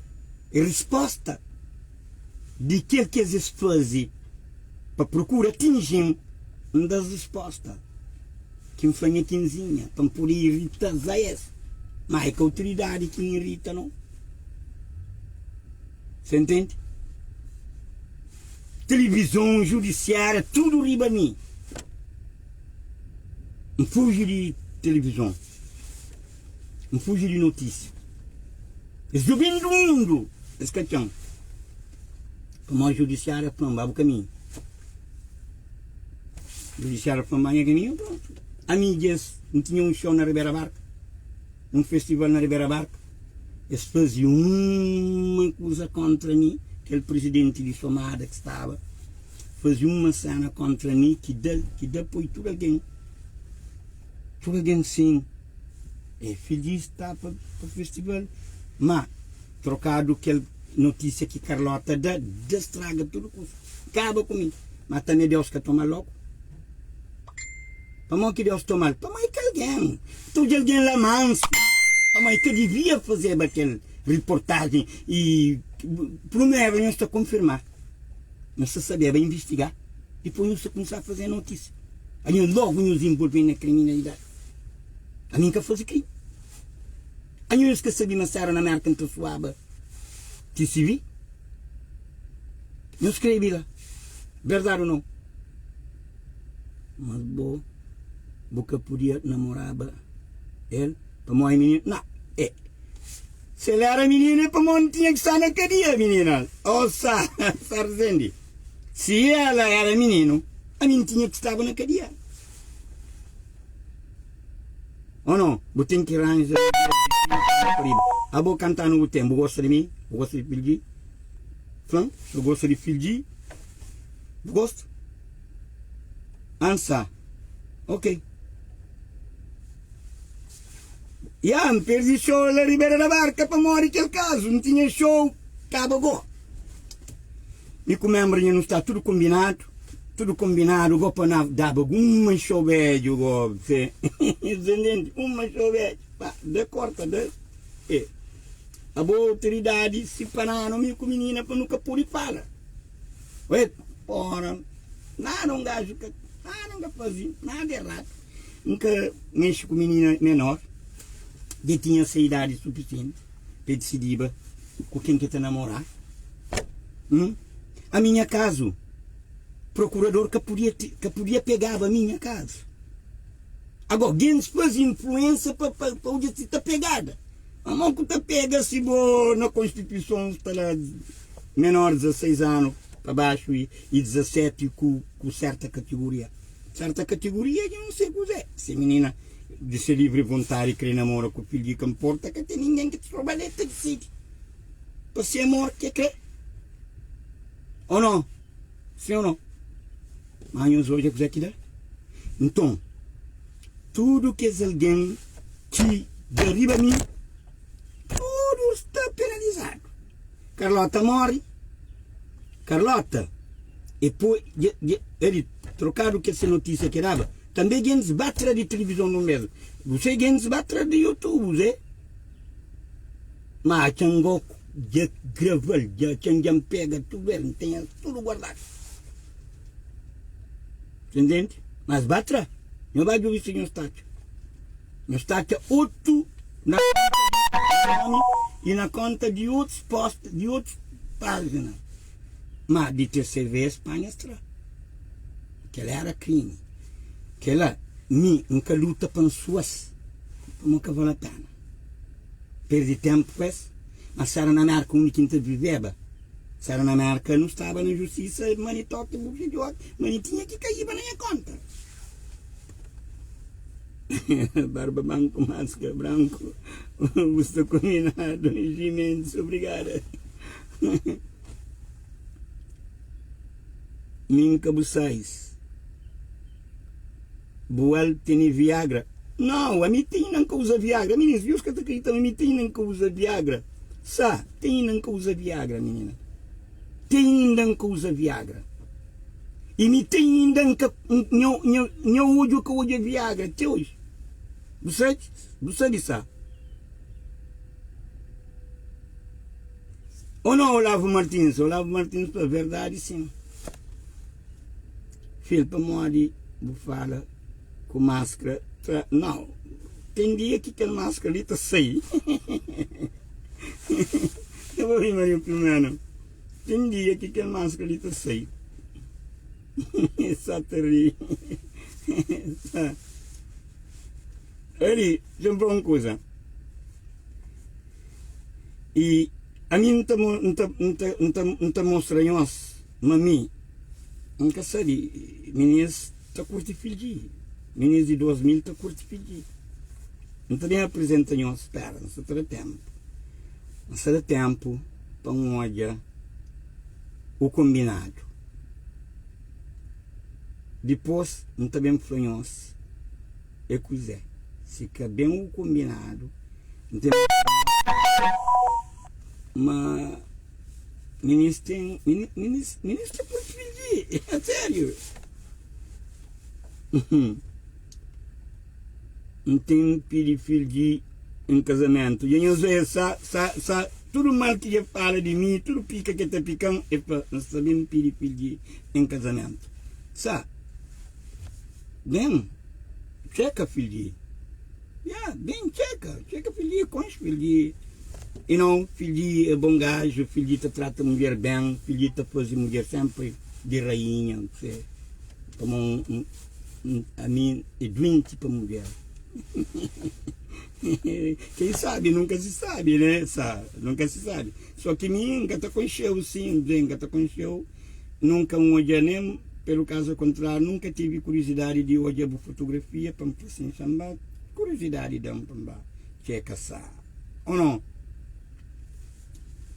risposta di kel ki es faze pa prokura atinji-m N da-s risposta ki N fla nha kinzinha pa N pode irita-s a es ma é ka autoridadi ki N irita no Sa ntende? Tilivizon, judisiária tudu riba mi. N fuji di televizon, N fuji di notísia. Es djobe-m di mundu, es ka atxa-m. Pamodi judisiária fla-m, ba bu kaminhu. Judisiária fla-m, ba nha kaminhu, prontu. Ami dja es, N tinha un xou na Ribera Barka, un festival na Ribera Barka, es faze uma kuza kóntra mi, kel prizidenti di Somada ki staba. Faze uma sena kontra mi ki da ki da poi tudu algen tudu algen sin é feliz ta pa pa festival ma. Trokadu kel notísia ki Carlota da, da straga tudu kusa. Kaba ku mi. Ma tanbe Deus ka toma-l logu. Pamodi ki Deus toma-l? Pamodi é ka algen. Ta odja algen la mansu. Pamodi el ka divia fazeba kel riportajen. I prumeru nhos ta konfirma. Nhos ta sabeba invistiga. Dipôs nhos ta kumsa faze notísia. Anhos logu nhos involve na kriminalidadi. Ami N ka faze krimi. Anhos ka sabe ma sera na Merka N ta suaba ti sibi? Nhos skrebe la, verdadi o nau? Mas bo, bo ka podia namoraba el pamodi minina? Na, e, se el era minina é pamodi N tinha ki sta na kadia, minina. O sa, sa Rezende, si ela era mininu, ami N tinha ki staba na kadia. Ou não? Bu ten ki ranja riba. Abo kantanu bu ten, bu gosta di mi? Bu gosta di Filgi? Flan, bu gosta di Filgi? Bu gosta? Ansa. Ok. Ya, N perdi show la Ribera da Barca pamodi kel kazu. N tinha show, kaba go. Mi ku membra nha nu sta tudu kombinadu. Tudu kombinadu go pa na daba uma show bedju go se Entendente? Uma show bedju pa da korta da e abo autoridadi siparanu mi ku minina pa nu ka pudi fala Oi pora nada un gaju ka nada nka fazi nada eradu nka mexi ku minina menor dja tinha se idadi sufisienti pa e disidiba ku ken ke ta namora. Hum? A minha caso, procurador ka podia ka podia pegaba a minha caso. Agora, gens fazi influência pa pa pa odja si ta pegada. Ma mo ku ta pega si bo na constituição sta la menor 16 ano pa baxo e, e 17 ku ku certa categoria. Certa categoria dja não sei kuzé. Se menina de se livre vontade kre namora ku filho ka importa ka tem ninguém ki ta roba el ta decide. Pa se amor ke kre. Ou não? Sim ou não? Mas nhos odja kuzé ki da? Nton, tudu kes algen ki da riba mi, tudu sta penalizadu. Carlota móre. Carlota, e poi, dja, dja, el trokadu kes se notísia ke daba, tanbe gentis ba tra di tilivizon no mesmu. Você gentis ba tra di YouTube, zé. Ma txan goku dja grava-l, dja txan dja N pega tudu el, N ten el tudu guardadu. Ta ntende? Mas ba tra, nho ba djobe si nho sta atxa. Nho sta atxa otu na konta di nomi i na konta di otus post, di otus pajina. Ma di terseru ves panha es tra. Kel era krimi. Kela mi N ka luta pa N sua-s, pamodi ka vale pena. Perdi tempu ku es, ma sera na Merka undi ki N ta viveba. Sera na Merka nu staba na justisa, mani toki bu fidjoti, mani tinha ki kaiba na nha konta. Barba banku, maskra branku, bu sta kombinadu, Gi Mendes, obrigada. Mi N ka bu sais. Bu al tene viagra? Nau, ami te inda N ka uza viagra. Minis, nhos ka ta kridita ma mi te inda N ka uza viagra. Sa, te inda N ka uza viagra, minina. Te inda N ka uza viagra. I mi te inda N ka, nha, nha, nha odju ka odja viagra te oji. Bu sabe? Bu sabe, sa? Ou não, Olavo Martins? Olavo Martins fla verdade, sim. Fil pamodi bu fala ku maskra tra nau ten dia ki kel maskra li ta sai Ka bo ri Maria Filomena ten dia ki kel maskra li ta sai Sa ta ri Sa Ali dja N fla un kuza I ami N ta N ta N ta N ta N ta mostra nhos ma mi N ka sabe, minis ta kurti fidji, minis di 2000 ta kurti fidji. N ta ben aprizenta nhos, spera, N sta ta da tenpu. N sta da tenpu pa N odja u konbinadu. Dipôs N ta ben fla nhos é kuzé. Si ka ben u konbinadu, N ta ben fla nhos. Ma minis ten minis minis ta pui fidji a sériu N ten pidi fidji en kazamentu dja nhos ve sa sa sa tudu mal ki dja fala di mi tudu pika ke ta pikan e fla N sta ben pidi fidji en kazamentu sa ben txeka fidji Ya, ben txeka, txeka Fili, konxe Fili. You know, Fili é bon gajo, Fili ta trata mudjer ben, Fili ta faze mudjer senpri di rainha, se. Pamo un, un, un, ami é duenti pa mudjer. Quem sabe, nunca se sabe, né? Sa, nunca se sabe. Só que mi nka ta konxeu, sim, bem, nka ta konxeu. Nunka N odja nem pelu kazu kontráriu, nunka tive kuriozidadi di odja bu fotografia pa N fla sin, xa N ba kuriozidadi da-m pa N ba txeka sa o no.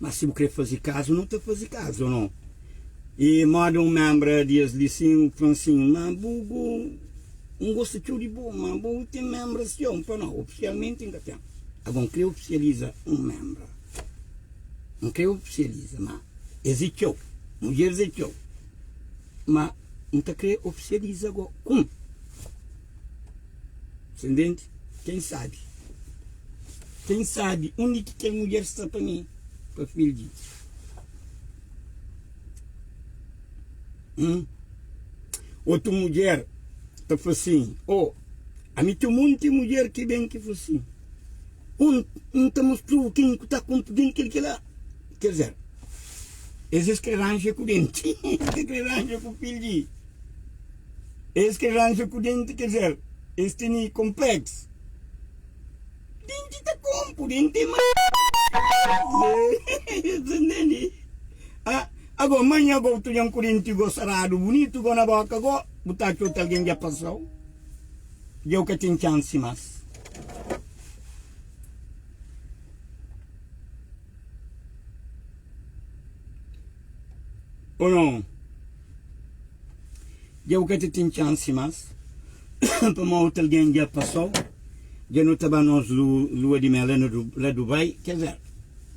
Ma si bu kre faze kazu, nu ta faze kazu o no. E moda un menbra di es li sin, fla-m sin, ma bu bu N gosta txeu di bo, ma bu ten menbra si o? N fla, no, ofisialmenti N ka ten. Ago N kre ofisializa un menbra. N kre ofisializa, ma. Es é txeu, mudjeris é txeu, ma N ta kre ofisializa go ku un. Sendenti, ken sabi, ken sabi undi ki kel mudjer sta pa mi, pa fidju. Hum? Otu mudjer ta fla sin, oh, ami ten monti mudjer ki ben ki fla sin, un, N ta mostrau ken ku ta konpuden kel ki la. Quer dizer, es es kre ranja ku denti, es ka kre ranja ku pildi. Es kre ranja ku denti, quer dizer, es tene complexo. Denti ta kompu, denti é ma. Entende? Ah, agora manhã go tu ku denti go sarado, bonito go na boca go, bu ta atxa otu alguém dja passou. Dja ka ten chance mas. Ou não? Dja bu ka ta ten chance mas pamodi otu algen dja pasau, dja nu ta ba nos lua di mel la Dubai, quer dizer,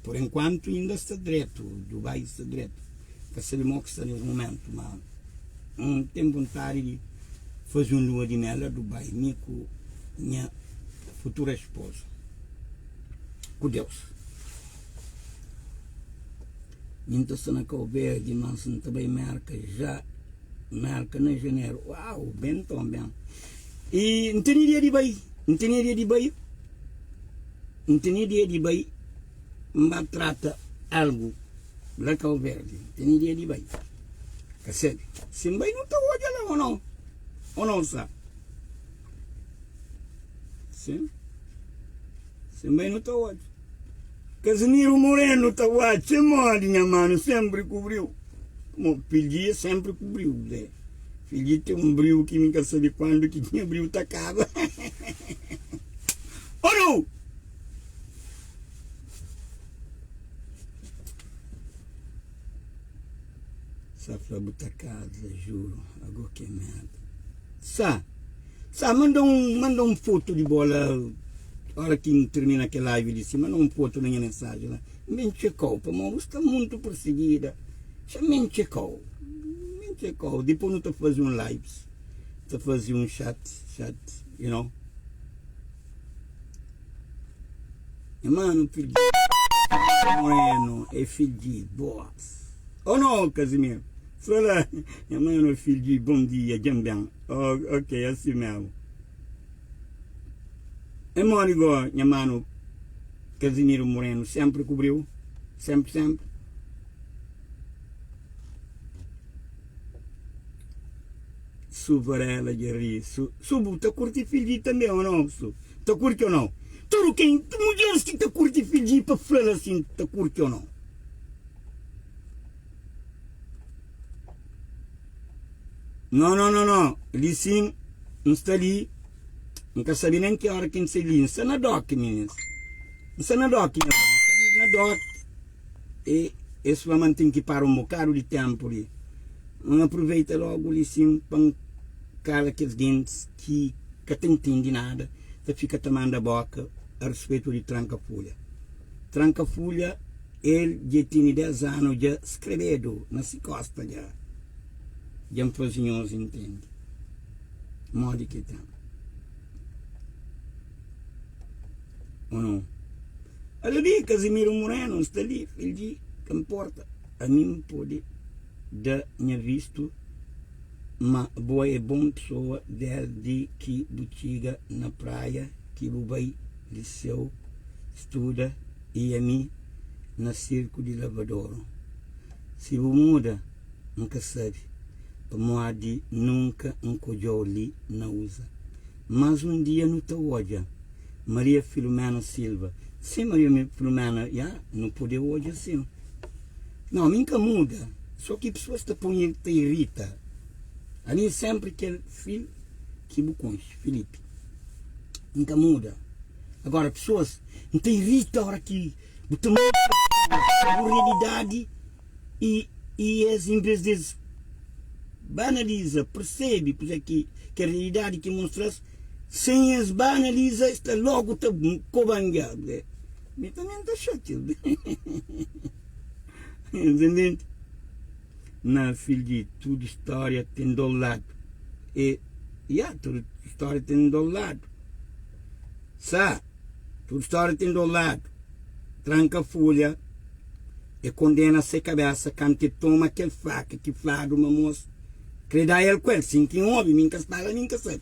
por enquanto inda sta dretu, Dubai sta dretu, ka sabe mo ki sta nes momentu, ma N ten vontadi di faze un lua di mel la Dubai, mi ku nha futura esposa. Ku Deus. Mi N ta sta na Kau Verdi, mas N ta bai Merka já, Merka na janeru. Uau, ben nton, ben. I N tene dia di bai, N tene dia di bai, N tene dia di bai, N ba trata algu la Kau Verdi. N tene dia di bai. Ka sabe? Si N bai, nu ta odja la o nau? O nau sa? Sim. Sim bai nu ta odja. Casimiro Moreno ta watcha modi nha mano sempre cobriu. Mo filha sempre cobriu, né? Filha tem um brilho que nunca sabe quando que tinha brilho tá acaba. Oh não! Sa fla bu ta casa, juro. Agora que merda. Sa. Sa manda un manda un foto di bo la ora ki N termina kel live li si manda un foto na nha mensajen la N ben txekau pamodi bu sta muntu persigida xa ben txekau ben txekau dipos nu ta fazi un lives ta fazi un chat chat you know nha manu fidji moreno é fidji boss oh no Casimiro fla la nha manu fidji bom dia djan ben Oh, ok, assim mesmo. É mori go, nha mano Casimiro Moreno sempre cobriu, sempre, sempre. Su Varela dja ri. Su, su bu ta curti filho também ou não? Su, ta curti ou não? Tudo quem, mulheres que ta curti filho pa fla assim, ta curti ou não? No, no, no, no, li sin, N sta li, N ka sabe nen ki óra ki N sai li. N sta na dóki, minis. N sta na dóki, nha irmon. N sta li na dóki. E es fla ma N ten ki para un bokadu di ténpu li. N aproveita lógu li sin pa N kala kes gentis ki ka ta ntende nada, ta fika ta manda bóka a respetu di tranka-fulha. Tranka-fulha. El dja tene 10 anu dja skrebedu na si kosta dja. Dja N faze nhos intende modi ki ten. Ou não? Olha li, Casimiro Moreno, sta li, filho di, ka importa. Ami N pode da nha vistu ma bo é bon pessoa desdi ki bu txiga na praia ki bu bai liceu studa i ami na sirku di lavadoru. Si bu muda N ka sabe pamodi nunka N kodjou li na usa. Mas un dia nu ta odja. Maria Filomena Silva, Sim Maria Filomena, ya, nu pode odja sim. Não, mi N ka muda, so ki pessoas ta poi ta irita. Ami sempre kel fil ki bu konxe, Filipe. N ka muda. Agora pessoas N ta irita ora ki bu ta mostra bu realidadi i i es em vez di es ba analiza, persebe kuze ki ki realidadi ki mostra-s, sem es ba analiza es ta logu ta koba-m dja. Mi tanbe N ta xatia-s. Entendente? Na fil di tudu stória ten dos ladu. E, ya, tudu stória ten dos ladu. Sa, tudu stória ten dos ladu. Tranka fulha e kondena se kabesa kantu e toma kel faka ki fladu ma mos kre da el ku el. Sin ki N obi, mi N ka sta la, mi N ka sabe.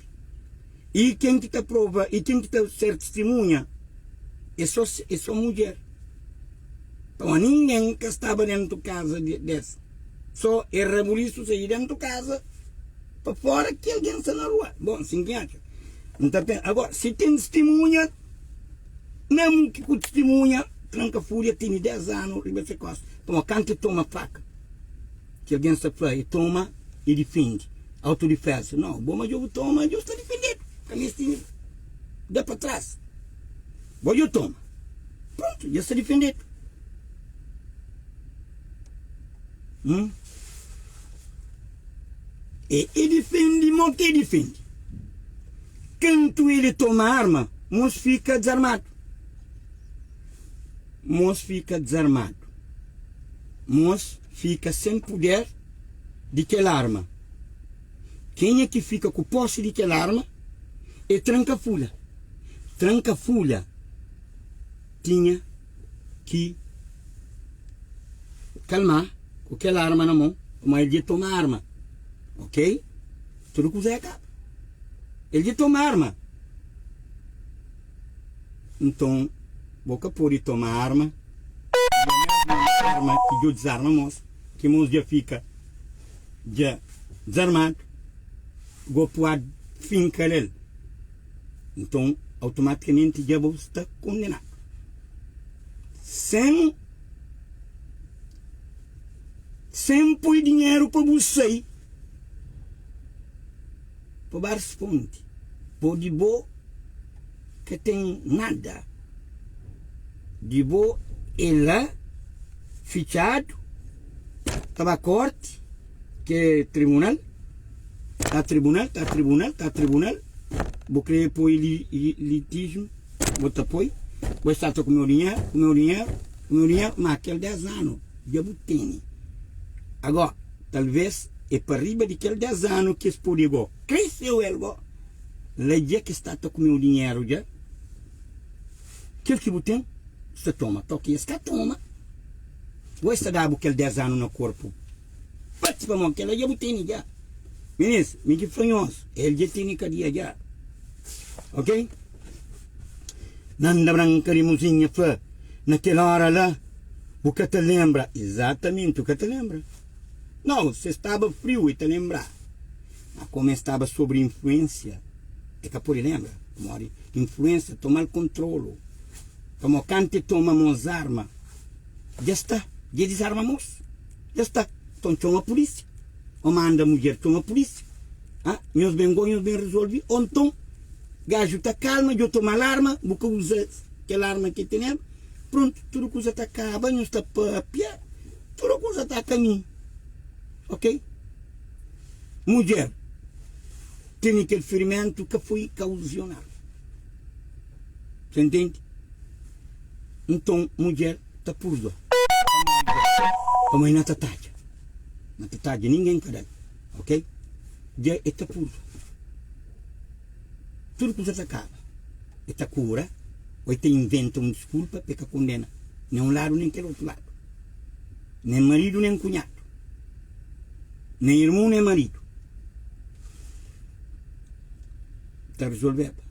I ken ki ta prova, i ken ki ta ser tistimunha é so, é so mudjer. Pamodi ningen ka staba dentu kaza des. So e rabulisu sai di dentu kaza pa fora ki algen sta na rua. Bon, sin ki atxa. N ta pensa, agora, si ten tistimunha, memu ki ku tistimunha, tranka furia tene 10 anu riba se kosta. Pamodi kantu e toma faka, ki algen sta fla, e toma e difende, autodifesa. No, bo ma dja bu toma, dja bu sta difendedu. Ka meste da pa tras. Bo dja toma. Prontu, dja sta difendedu. Hum? E, e difende mo ke difende. Kantu ele toma arma, mos fika desarmadu. Mos fika desarmadu. Mos fika sen puder di kel arma. Kenha ki fika ku posi di kel arma e tranka fulha. Tranka fulha tinha ki kalma ku kel arma na mon, pamodi el dja toma arma. Ok? Tudu kuza é kaba. El dja toma arma. Nton, bo ka pode toma arma i é mesmu arma ki dja dizarma mos, ki mos dja fika dja dizarmadu, bo pode finka el. Nton, automatikamenti dja bo sta kondenadu. Sen sen poi dinheru pa bu sai pa ba risponde. Bo di bo ka ten nada. Di bo e la fitxadu ta ba korti ke tribunal. Ta tribunal, ta tribunal, ta tribunal. Bu kre poi li, litígio, bu ta poi. Bu sta ta kumeu dinheru, kumeu dinheru, kumeu dinheru, ma kel 10 anu dja bu tene. Agora, talvez é pa riba di kel 10 anu ki es pode go kreseu el go. La dja ki sta ta kumeu dinheru dja. Kel ki bu ten, sta toma. Toki es ka toma. Bu sta da-bu kel 10 anu na korpu. Pati pamodi kela dja bu teni dja. Minis, mi ki fla nhos, el dja teni kadia dja. Ok? Nanda Branka Limuzinha fla, na kel ora la, bu ka ta lenbra. Izatamenti, bu ka ta lenbra. Nau, se staba friu e ta lenbra. Ma komu e staba sobri influensia, e ka pode lenbra. Pamodi influensia toma-l kontrolu. Pamodi kantu e toma mos arma, dja sta, dja dizarma mos. Dja sta. Nton txoma pulísia. Ô manda mudjer txoma pulísia. Ha? Nhos ben go, nhos ben rezolve. Ô nton, gaju ta kalma, djo toma alarma, bu ka uza kel arma ki teneba. Prontu, tudu kuza ta kaba, nhos ta papia, tudu kuza ta kaminhu. Ok? Mudjer tene kel firimentu ka foi kauzionadu. Sa ntende? Nton, mudjer ta púrdua. Pamodi na ta tadja, na ta tadja ningen ka da-l, ok? Dja e ta purda. Tudu kuza ta kaba. E ta kura ô e ta inventa un diskulpa pa e ka kondena nen un ladu nen kel otu ladu, nen maridu nen kunhadu, nen irmon nen maridu. Ta rezolveba.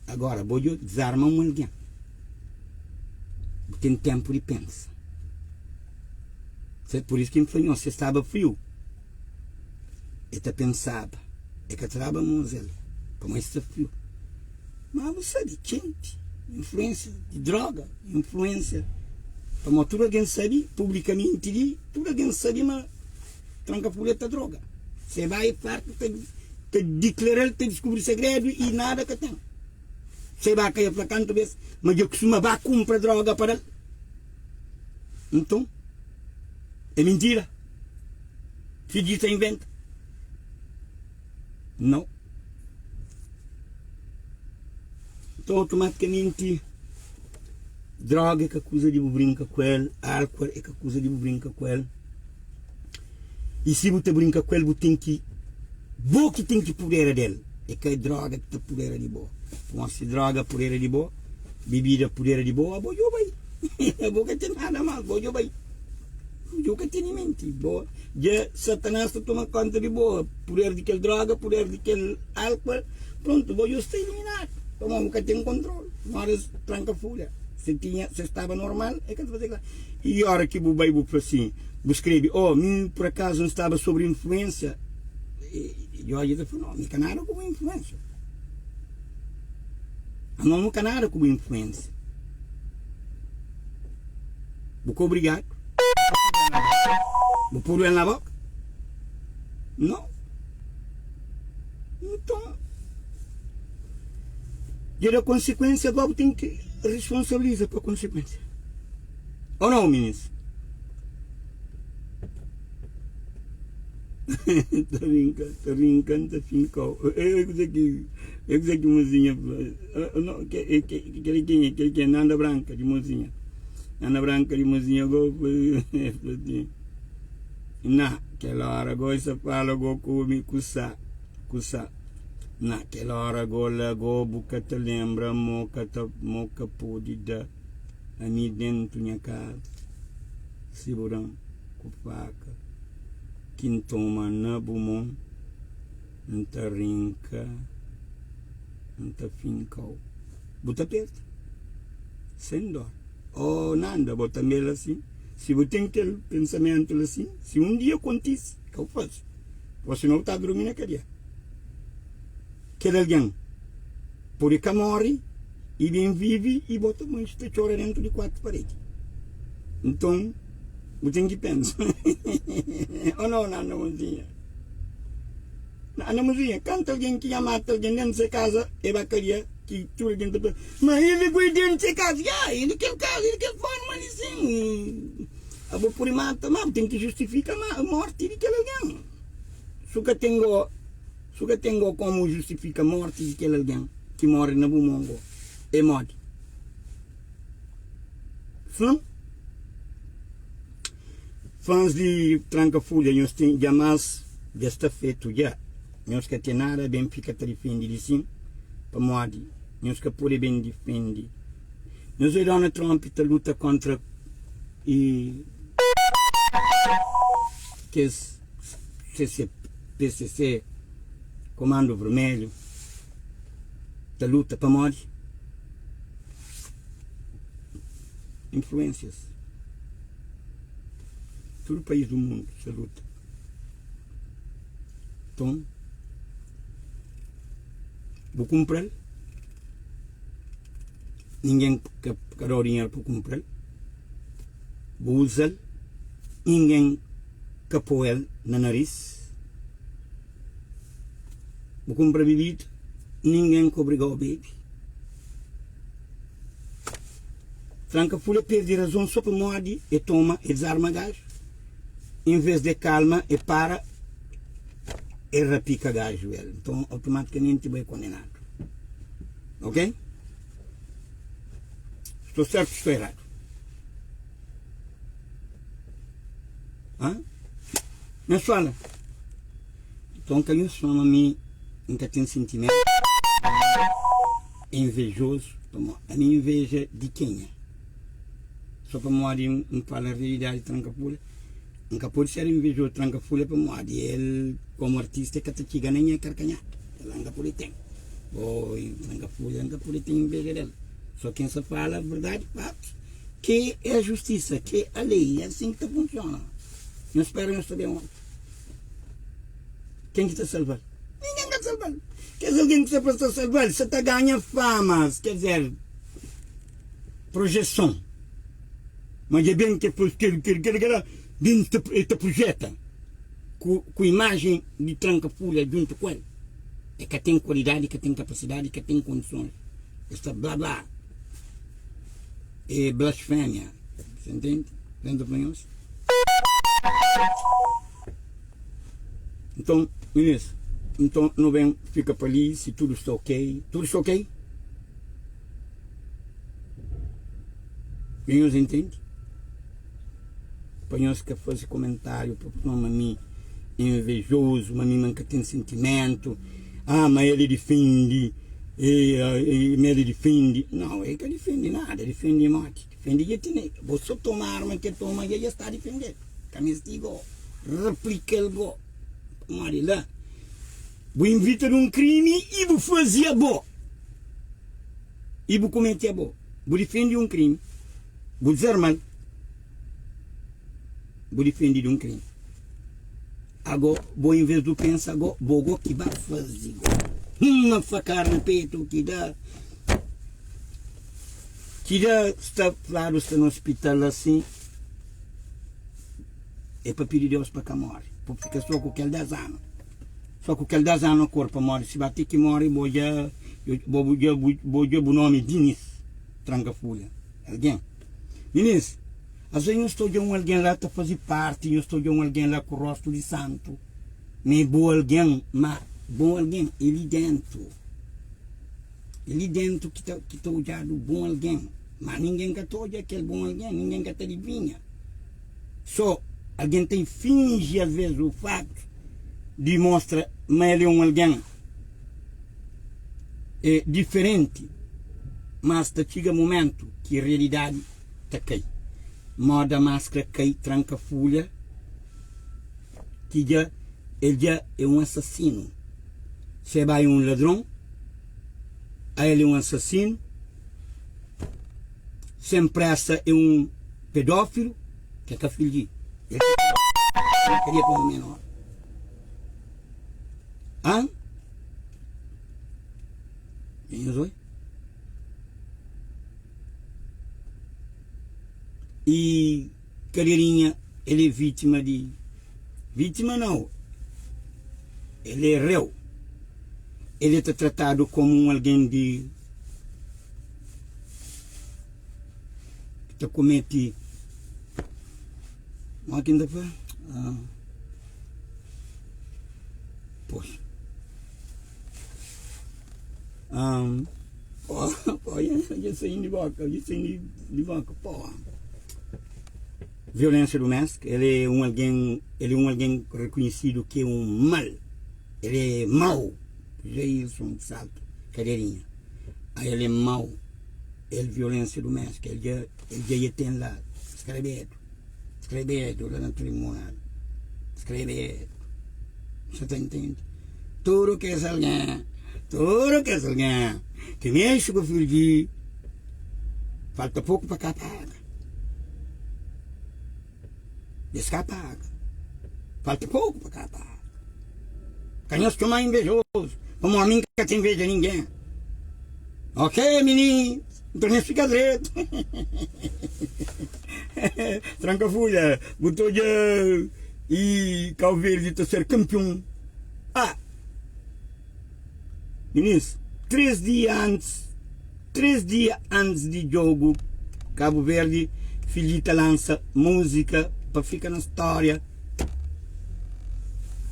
Agora, bo dja dizarma un algen. Bu ten tenpu di pensa. Se pur isu ki N fla nhos, se staba friu, e ta pensaba, e ka ta daba mos el, pamodi sta friu. Ma bu sabe, kenti, influensia di droga, influensia, pamodi tudu algen sabe publikamenti li, tudu algen sabe ma tranka fulha ta droga. Se bai fartu ta ta diklaral, ta diskubri segredu i nada ka ten. Se ba ka e fla kantu bes ma dja kustuma ba kunpra droga pa dal. Nton, é mintira? Fidji ta inventa? Nau. Nton, automatikamenti, droga é ka kuza di bu brinka ku el, álkuol é ka kuza di bu brinka ku el. I si bu ta brinka ku el, bu ten ki, bo ki ten ki pudera del, é ka droga ki ta pudera di bo. Pamodi si droga pudera di bo, bibida pudera di bo, abo djo bai. Abo ka ten nada mas, bo djo bai. Djo ka tene menti. Bo dja Satanás ta toma konta di bo, puder di kel droga, puder di kel álkuol, prontu, bo djo sta iliminadu. Pamodi bu ka ten kontrolu. Moda tranka fulha. Se tinha, se staba normal, é ka ta faze kila. I ora ki bu bai bu fla sin, bu skrebe, Oh, mi pur akazu N staba sobri influensia. I Jorge ta fla, No, mi ka nada ku bu influensia. Amo nu ka nada ku bu influensia. Bu ka obrigadu. Bu pudu el na boka? No. Nton, dja da konsikuensia, gosi bu ten ki responsabiliza pa konsikuensia. Ou não, minis? Ta rinka, ta rinka, ta finkau. É kuze ki, é kuze ki mozinha fla. Não, que, que, aquele quem, aquele quem, Nanda Branca de mozinha. Nanda Branca de mozinha go, fla assim. Na, aquela hora go, essa fala go come kusa, kusa. Na, aquela hora go la go, bu ka ta lembra, mo ka ta, mo ka pode da. Ami dentu nha kaza Si bu da-m ku faka Ki N toma na bu mon N ta rinka N ta finka-u Bu ta perta Sen dor Oh Nanda bo tanbe la sin Si bu ten kel pensamentu la sin Si un dia kontise ka bu fase Bo sinau bu ta durmi na kadia Kel algen pode ka móre i ben vive i bo ta manxe ta txora dentu di kuatu paredi. Nton, bu ten ki pensa. O no, Nanda Mozinha. Nanda Mozinha, kantu algen ki ya mata algen dentu se kaza, e ba kadia ki tudu algen ta fla, ma el ku el dentu se kaza. Ya, el kel kaza, el kel forma li sin. Abo pode mata, ma bu ten ki justifika morti di kel algen. Su ka ten go. Su ka ten go komu justifika morti di kel algen ki móre na bu mon go, é modi? Fla-m. Fans di Tranka Fulha nhos ten dja mas dja sta fetu dja nhos ka ten nada ben fika ta difendi di sin pamodi nhos ka pode ben difendi nhos oi Donald Trump ta luta kontra i kes CC PCC, Comando Vermelho, ta luta pamodi influências. Tudu país do mundo sa luta. Nton, bu kunpra-l, ningen ka ka da-u dinheru pa kunpra-l, bu uza-l, ningen ka pô el na naris. Bu kunpra bibida, ningen ka obriga-u bebe. Tranka Fulha perde razon so pamodi e toma e dizarma gaju. En ves de kalma e para e rapika gaju el. Nton automatikamenti bo e kondenadu. Ok? Sto sertu sto eradu? Hã? Nhos fala. Nton ka nhos fla ma mi N ka ten sentimentu invejozu pamodi ami inveja di kenha? Só pamodi N fala realidadi tranka fulha? N ka pode ser invejozu tranka fulha pamodi el komu artista el ka ta txiga na nha karkanhada kel-la N ka pode ten. Oi tranka fulha N ka pode ten inveja del. Só ken sa fala verdadi fatus ke é a justisa ke a lei é asin ki ta funsiona. Nhos spera nhos ta ben otu. Ken ki ta salva-l? Ningen ka ta salva-l. Kes algen ki sta pa salva-l sa ta ganha fama, ker dizer, projeson. Ma dja ben ke kel kel kel kel ben ta el ta projeta ku ku imajen di tranka fulha djuntu ku el. E ka ten kualidadi, ka ten kapasidadi, ka ten kondisons. E sta bla bla. É blasfémia. Você entende? Lembra para nós? Então, meninas, então não vem, fica para ali, se tudo está ok. Tudo está ok? Nhos entende? Pa nhos ka faze komentáriu pa fla ma mi é invejozu, ma mi ma N ka ten sentimentu, ah, ma el difende, e, ma el difende. Nau, el ka difende nada, difende modi? Difende dja tene. Bo so toma arma ke toma dja dja sta difendedu. Ka meste go replika-l go. Pamodi la bu invita di un krimi i bu faze abo. I bu kumete abo. Bu difende un krimi, bu dizarma-l, bu difende di un krimi. Ago, bo inves du pensa go, bo go ki ba faze go. Uma fakar na petu ki da. Ki dja sta fladu sta na ospital asin é pa pidi Deus pa ka more pa fika so ku kel 10 anu so ku kel 10 anu kor pa more si ba ti ki more bo dja bo dja bo dja bu nomi Dinis tranka fulha algen Dinis asin nhos ta odja un algen la ta fazi parti nhos ta odja un algen la ku rostu di santu ma é bo algen ma bo algen é li dentu. É li déntu ki ta, ki ta odjadu bon algen. Má ningen ka ta odja kel bon algen, ningen ka ta adivinha. Sô algen ta finji alvês o fatu di mostra ma el é un algen é diferenti, mas ta txiga momentu ki realidadi ta kai. Móda maskra kai, tranka fulha, ki dja el dja é un asasinu. Seba é un ladron, a el é un asasinu, Sem Pressa é un pedófilu, ke ka filhu di el queria pa un menor. Hã? Nhos oi? E Cadeirinha el é vítima di Vítima nau, el é réu. El é ta tratadu komu un algen di ki ta komete Modi ki N ta fla? Poxa. Dja saí di boka, dja saí di boka, poxa. Violência doméstica, el é um alguém, el é um alguém reconhecido que é um mal, el é mau, Jailson Salto Cadeirinha, ah, el é mau, el violência doméstica, el dja, el dja ia tem lá, skrebedu, skrebedu lá na tribunal, skrebedu, você tá entende? Tudo que esse alguém, tudo que esse alguém que mexe com o filho de, falta pouco para cá paga. Dja es ka paga. Falta poku pa ka paga. Ka nhos txoma invejozu, pamodi mi N ka ta inveja ningen. Ok, mininus, nton nhos fika dretu. Tranka fulha, bu ta odja i Kau Verdi ta ser kanpion. Ah! Minis, 3 dia antis, 3 dia antis di jogu Cabo Verde, Filita lansa música pa fika na stória,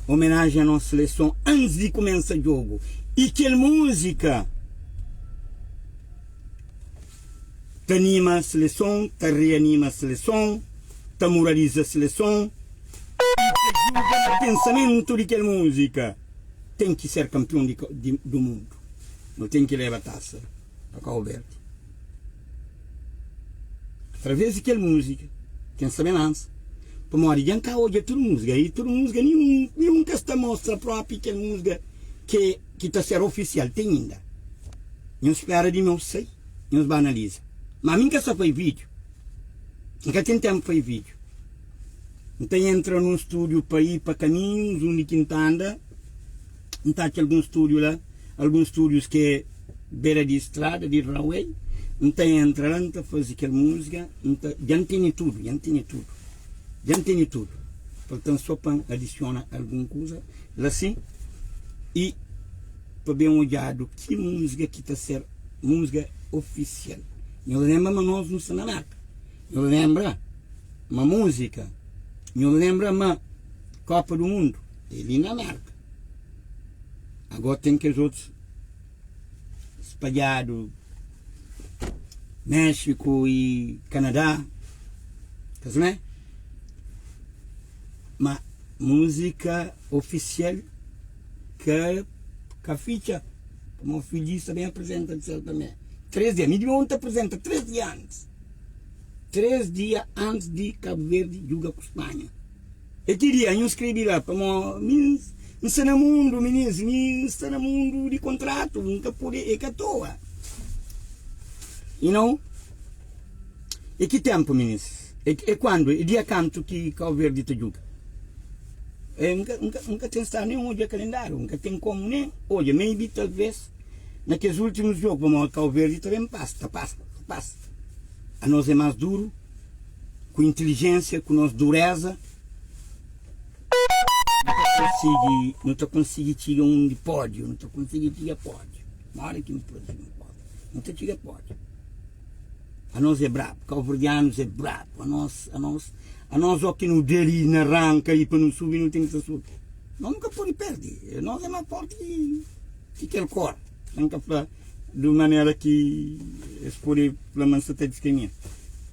homenagem a nos seleson antis di kumensa jogu. E kel música ta anima seleson, ta reanima seleson, ta moraliza seleson. Odja ma pensamentu di kel múzika ten ki ser kanpion di, di, du mundu. Nu ten ki leba tasa pa Kau Verdi. Através di kel múzika, ten sta ben lansa. Pamodi dja N ka odja tudu múzika i tudu múzika ninhun, ninhun ka sta mostra propi kel múzika ke, ki ta ser ofisial. Ten inda. Nhos spera di meu sai, nhos ba analiza. Ma mi N ka sta fai vídiu. N ka ten ténpu fai vídiu. N ta entra nun stúdiu pa i pa kaminhus undi ki N ta anda, N ta atxa algun stúdiu la, algun stúdius ki é bera di strada, di runway, N ta entra la, N ta faze kel múzika, N ta, dja N tene tudu, dja N tene tudu, dja N tene tudu. Falta-m sô pa N adisiona algun kuza la sin i pa ben odjadu ki múzika ki ta ser múzika ofisial. Nhos lenbra ma nos nu sta na Merka. Nhos lenbra ma múzika, nhos lenbra ma Kopa du Mundu é li na Merka. Agora ten kes otus spadjadu Méxiku i Kanadá, ka simé? Ma múzika ofisial ka ka fitxa, pamodi fidjis ta ben aprizenta di sel tanbê. 3 dia, mi di meu N ta aprizenta 3 dia antis. 3 dia antis di Cabo Verde juga ku Spanha. E ki dia nhu skrebe la pamo mi N sta na mundu minis mi N sta na mundu di kontratu N ka pode e ka toa you know E ki tempu minis e, e kuandu e dia kantu ki Cabo Verde ta juga e N ka, N ka, N ka ten stadu nen odja kalendariu N ka ten komu nen odja maybe talvez na kes ultimus jogu pamodi Cabo Verde ta ben pasa ta pasa ta pasa Anos é más duru, ku intilijénsia, ku nos duréza, nu ta konsigi, nu ta konsigi txiga undi pódiu, nu ta konsigi txiga pódiu. Modi ki nu pode txiga un pódiu? Nu ta txiga pódiu. Anos é brabu, kauverdianus é brabu, anos, anos, anos ó ki nu da li na ranka li pa nu subi, nu ten ki ta subi. Nos nu ka pode perde, nos é más forti ki kel kor. N ka fla di un manera ki es pode fla ma N sta ta diskrimina.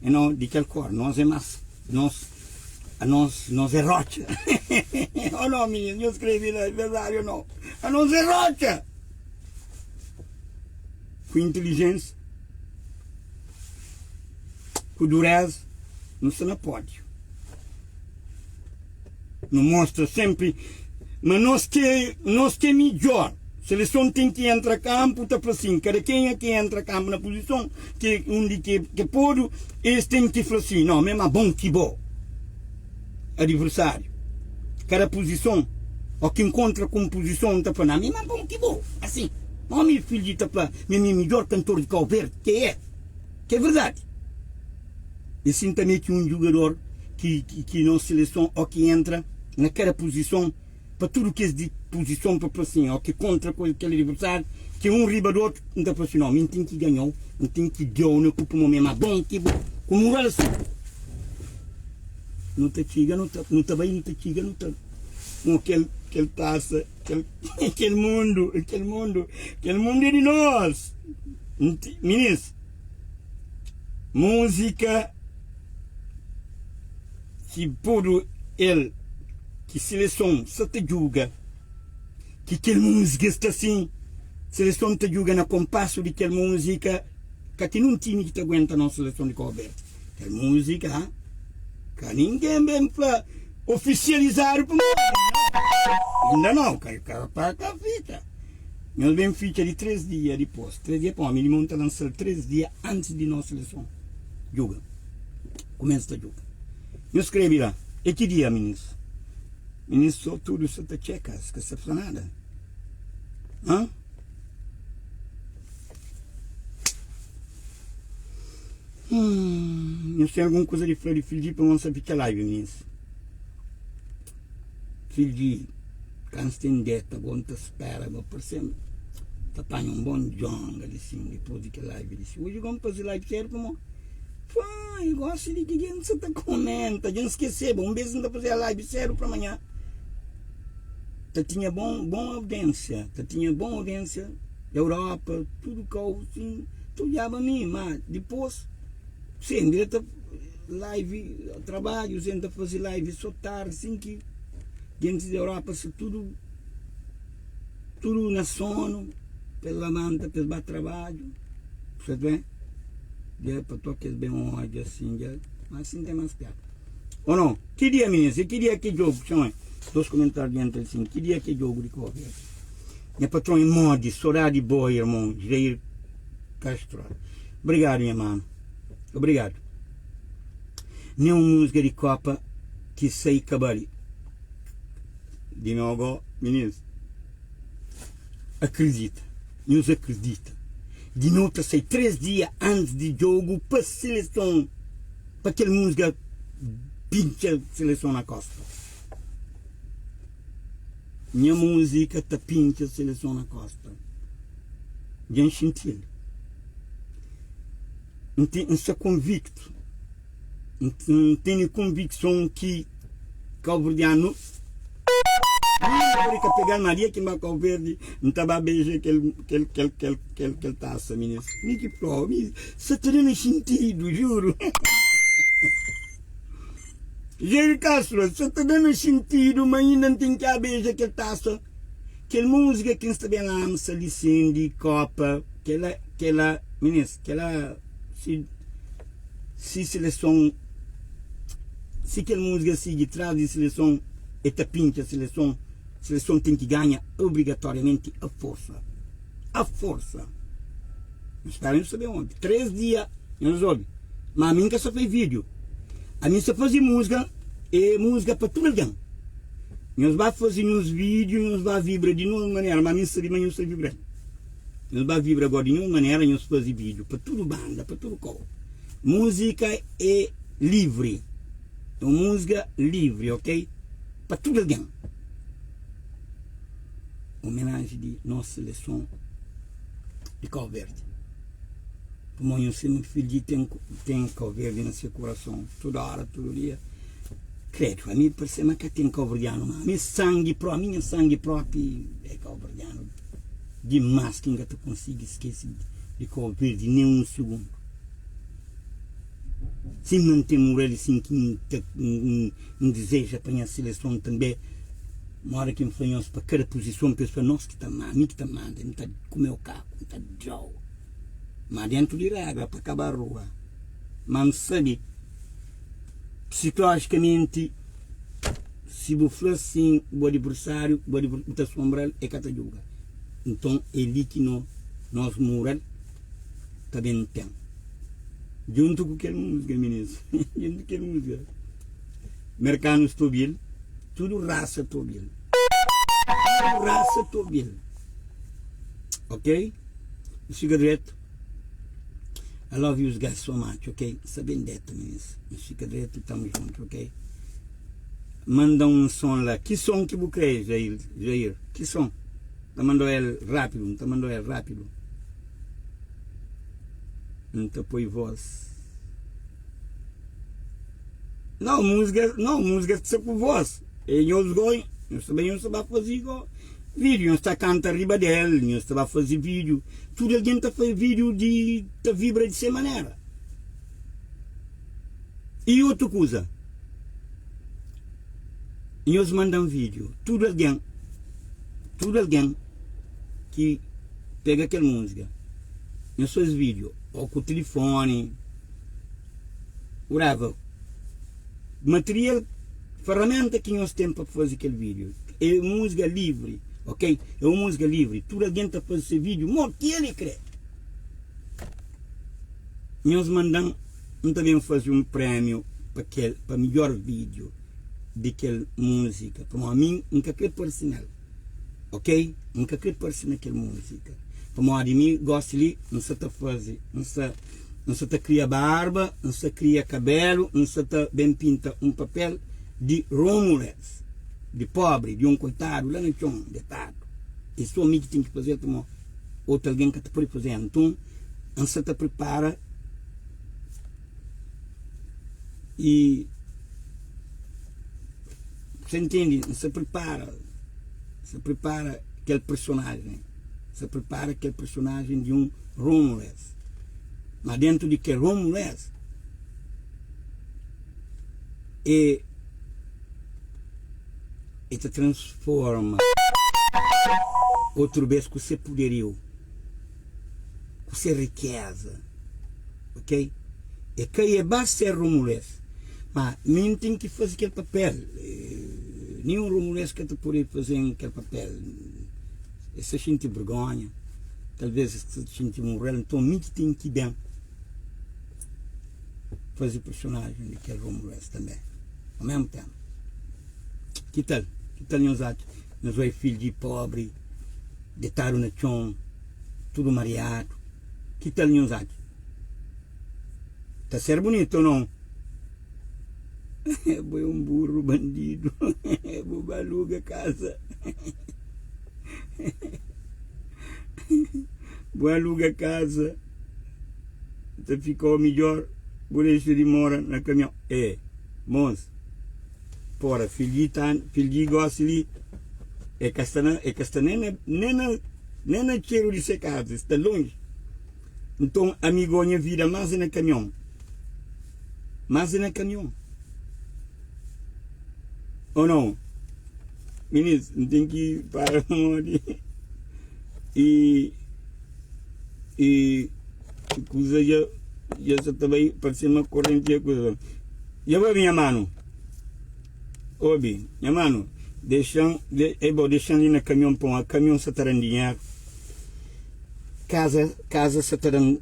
E no di kel kor, nos é mas, nos, anos, nos é rotxa. Oh no, minis, nhos skrebe la, é verdadi o no? Anos é rotxa! Ku intelijensia, ku dureza, nu sta na pódiu. Nu mostra senpri ma nos ke nos ke midjor. Seleson ten ki entra kanpu ta fla sin, kada kenha ki entra kanpu na puzison ke undi ke ke podu, es ten ki fla sin, no, mi é ma bon ki bo. Adiversariu, kada puzison o ki nkontra ku un puzison ta fla, na, mi é ma bon ki bo. Asin, omi fidju ta fla mi mi é midjor kantor di Kau Verdi, ke é, ke é verdadi. E sin tanbe ki un jugador ki ki nos seleson o ki entra na kada puzison pa tudu kes di puzison pa fla sin o ki kontra ku kel adversariu ki un riba di otu N ta fla sin no mi N ten ki ganhau N ten ki dau na ku pamo mi é ma bon ki bo ku mural asin nu ta txiga nu ta nu ta bai nu ta txiga nu ta mo kel kel tasa kel kel mundu kel mundu kel mundu é di nos minis. Múzika ki podu el ki seleson sa ta djuga ki kel múzika sta sin seleson ta djuga na konpasu di kel múzika ka ten un timi ki ta aguenta nos seleson di Cabo Verde kel múzika ha ka ningen ben fla ofisializadu pamodi inda nau ka ka ka fika. Nhos ben fitxa di 3 dia dipos 3 dia pa omi limon ta lansal 3 dia antis di nos seleson juga kumesa ta juga nhos skrebe la e ki dia minis minis so tudu sa ta txeka es ka sa fla nada ha hum nhos ten algun kuza di fla di fidji pa mon sa fitxa live minis Fidji kansa ten deta bo nta spera bo parse-m ta panha un bon djonga li sin dipos di kel live li si oji gomi faze live sedu pamo fai gosi di ki dja nsa ta komenta dja nskeseba un bes nta faze live sedu pa manha ta tinha bon bon audiensia ta tinha bon audiensia Europa tudu kau sin ta odjaba mi ma dipos sin ta live trabadju sin ta faze live so tardi sin ki. Gentis di Europa sta tudu tudu na sonu pa es labanta pa es ba trabadju sa ben dja pa to ki es ben odja asin dja ma asin ten mas piada o no ki dia minis e ki dia ki djogu txeu dos komentariu di entra asin ki dia ki djogu di Cabo Verde nha patron e modi sodadi bo irmon Jair Castro obrigadu nha manu obrigadu nen un musika di kopa ki sai ka bali di no go minis akridita nhos akridita di no ta sai 3 dia antis di jogo pa seleson pa kel musika pintxa seleson na kosta nha musika ta pintxa seleson na kosta dja N xinti-l N sta konviktu N tene konvikson ki Kauverdianu N pode ka pega-l, ma dia ki N ba Kauverdi N ta ba beja kel, kel, kel, kel, kel, kel tasa, minis. Mi ki fla-u, mi sa ta da-m xintidu, juru. Jerry Castro, sa ta da-m xintidu ma inda N ten ki a beja kel tasa. Kel múzika ki N sta ben lansa li sin di Kopa, kel-la, kel-la, minis, kel-la si. Si seleson Si kel múzika sigi tras di seleson E ta pintxa seleson Seleson ten ki ganha obrigatoriamenti a forsa A forsa N spera nhos sabe obi 3 dia nhos obi Ma ami N ka sa fai vídiu Ami N sa faze múzika E múzika pa tudu algen Nhos ba faze nhos vídiu Nhos ba vibra di nhos manera Ma ami N sabe ma nhos ta vibra Nhos ba vibra go di nhos manera nhos fazi video pa tudu banda pa tudu kau musica é livre é um musica livre ok pa tudu alguen homenagem di nos seleson di Cabo Verde pamodi nhos sema fidju ten ten Cabo Verde na se kurason tudu ora tudu dia credo ami parse ma ka ten cabo-verdiano ma ami sangue pro ami nha sangue propi é cabo-verdiano. Dimás ki N ka ta konsigi skese di Cabo Verde nen un sugundu. Sin mante mural i sin ki N ta N dizeja pa nha seleson tanbe, mora ki N fla nhos pa kada puzison pa es fla nos ki ta manda, mi ki ta manda, N ta kume-u kaku, N ta da-u. Ma dentu di regra pa ka ba rua. Ma N sabe psikolojikamente. Si bu fla sin bu adiversariu bu bu ta sombra-l e ka ta juga. Nton é li ki no nos mural ta ben ten. Djuntu ku kel musika minis, djuntu ku kel musika. Merkanus ta obi-l, tudu rasa ta obi-l. Tudu rasa ta obi-l. Ok? Nu fika dretu. I love yous guys so much, ok? N sta ben deta minis. Nu fika dretu, tamo juntu, ok? Manda un son la. Ki son ki bu kre, Jair? Jair, ki son? Ta mandau el rapidu, N ta mandau el rapidu. N ta poi voz. Não, música, não, música sta ku voz. E nhos goi, nhos ta bai, nhos ta ba fazi go vídeo, nhos ta canta riba del, nhos ta ba fazi vídeo. Tudu algen ta fazi vídeo di ta vibra di se manera. I otu kuza, nhos manda-m vídiu, tudu algen, tudu algen ki pega kel múzika, nhos faze vídiu, ô ku tilifoni, whatever, material, ferramenta ki nhos ten pa faze kel vídiu. É un múzika livri, ok? É un múzika livri, tudu algen ta faze se vídiu mo ki el krê. Nhos manda-m. N ta ben faze un prémiu pa kel pa midjór vídiu di kel múzika pamodi mi N ka krê parse na el ok N ka krê parse na kel múzika pamodi mi gósi li N sta ta faze N sta N sta ta kria barba N sta kria kabélu N sta ta ben pinta un papel di Romules di póbri di un koitadu la na txon detadu é sô mi ki ten ki faze-l pamodi otu algen ka ta pode faze-l nton N sta ta pripara I Você ntende? N sta pripara N sta pripara kel personajen N sta pripara kel personajen di un homeless Ma dentu di kel homeless E. E ta transforma otru bes ku se puderiu, ku se rikeza, ok? E ka e ba ser Romulês, ma mi N ten ki faze kel papel. Ninhun Romulês ka ta pode faze-m kel papel. Es ta xinti vergonha, talvês es ta xinti mural, nton mi ki ten ki ben faze personajen di kel Romulês tanbê, ao mesmu tenpu. Ki tal? Ki tal nhos atxa? Nhos oi fidju di pobri detadu na txon, tudu mariadu. Ki tal nhos atxa? Ta ser bunitu o non? Bo é un burru bandidu, bo ba aluga kaza. Bo aluga kaza, ta fika-u midjor bo dexa di mora na kamion. E, mos. Pora, filji ta, filji gosi li e ka sta na, e ka sta nen na, nen na, nen na txeru di se kaza, e sta lonji. Nton, ami go nha vida más é na kamion, más é na kamion. Ou não? Minis, N ten ki para modi e, e kuza dja, dja sa ta bai parse ma korrenti dja kuza. Dja bo nha manu. Obi, nha manu, dexa-m, de, ei bo, dexa-m li na kamion pa un, kamion sa ta da-m dinheru, kaza, kaza sa ta da-m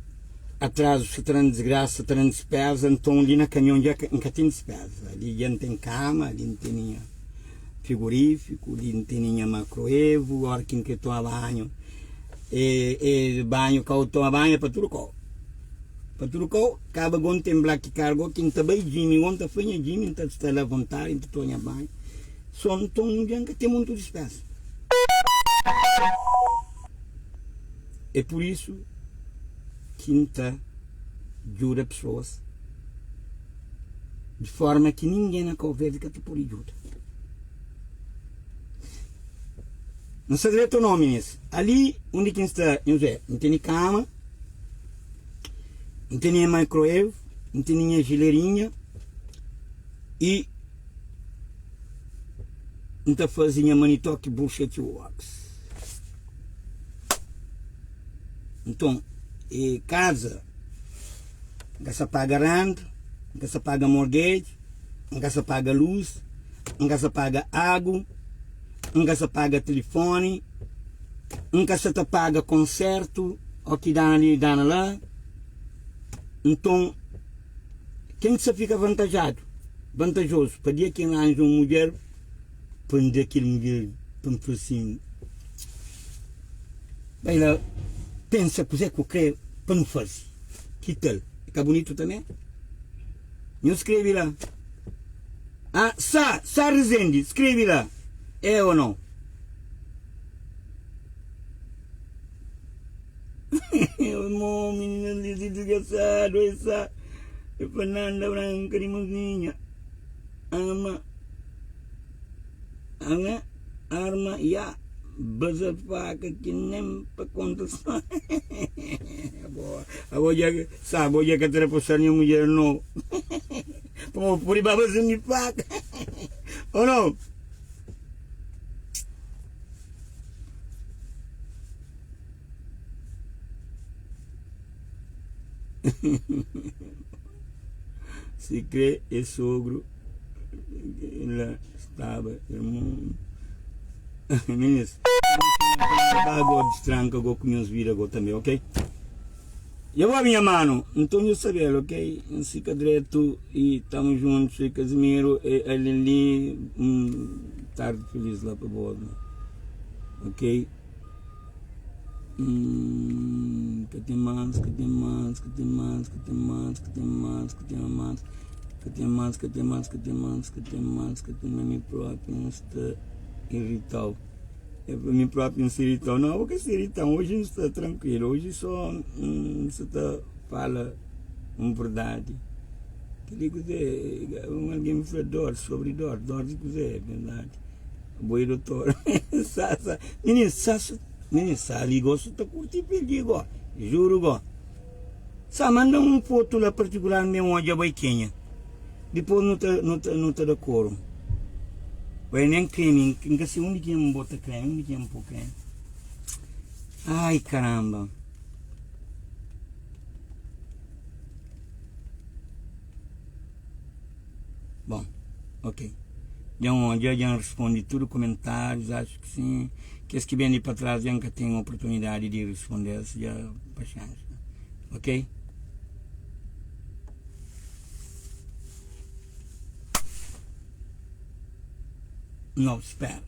atrazu, sa ta da-m disgrasa, sa ta da-m dispéza, nton li na kamion dja N ka ten dispéza, li dja N ten kama, li N tene nha frigorífiku, li N tene nha makroevu, óra ki N kre toma banhu, e, e banhu, kau toma banhu é pa tudu kau. Pa tudu kau, kaba go N ten black car go ki N ta bai Jimmy go N ta fla nha Jimmy N ta sta la vontadi N ta toma nha banhu so nton dja N ka ten muntu dispesa. É pur isu ki N ta djuda pesoas di forma ki ningen na Kau Verdi ka ta pode djuda. N sta dretu o no minis? Ali undi ki N sta, nhos ve, N tene kama. N tene nha microwave, N tene nha gilerinha i N ta faze nha manitoki bullshit works. Nton, e kaza, N ka sa paga rent, N ka sa paga mortgage, N ka sa paga luz, N ka sa paga agu, N ka sa paga tilifoni, N ka sa ta paga konsertu o ki dana li dana la. Nton, ken ki sa fika vantajadu, vantajozu, pabia ki N ranja un mudjer pa N da kel mudjer pa N fla sin, Bai la, pensa kuzê ku kre pa nu faze. Ki tal? É ka bunitu tanbê? Nhu skrebe la. Ah, sa, sa Rezende, skrebe la. É ou não? Mo menina li si desgraçado, essa é Fernanda Branca de Mozinha. Ama, ama, arma, ya, baza faca que nem pa conta só. Boa. Abo já, sabe, já que tra postar minha mulher não. Pô, por baba de faca. Ou não? Si kre e sogru la staba irmon Minis ba go distranka go ku nhos vida go tambe ok Ya bo minha mano nton nhu sabel ok N sika dretu i tamo juntos e Casimiro e Alili um tarde feliz la pa bos ok. Ka ten más, ka ten más, ka ten más, ka ten más, ka ten más, ka ten más, ka ten más, ka ten más, ka ten más, ka ten más, ka ten más, mi própi N sta iritau. É pa mi própi N sta iritau. Não, bo ka sta iritau, oji N sta trankuilu, oji só N sa ta fala un verdadi. Kel-li kuzê? Un algen mi fla dór, sobri dór, dór di kuzê? Verdadi. Bo é doutor. Sa sa. Menino, sa sa. Menino, sa li gosto ta curti perdi go. Juro go. Sa manda um foto lá particular me odja bai kenha. Depois no ta no ta no ta da coro. Oia nen kremi, N ka se undi ki N bota kremi, undi ki N po kremi. Ai karamba. Bom, ok. Dja N odja, dja N responde tudu komentárius, acho ki sim. Kes ki ben di pa trás dja N ka ten oportunidadi di responde-s, dja paxénxa. Ok? Não, spera.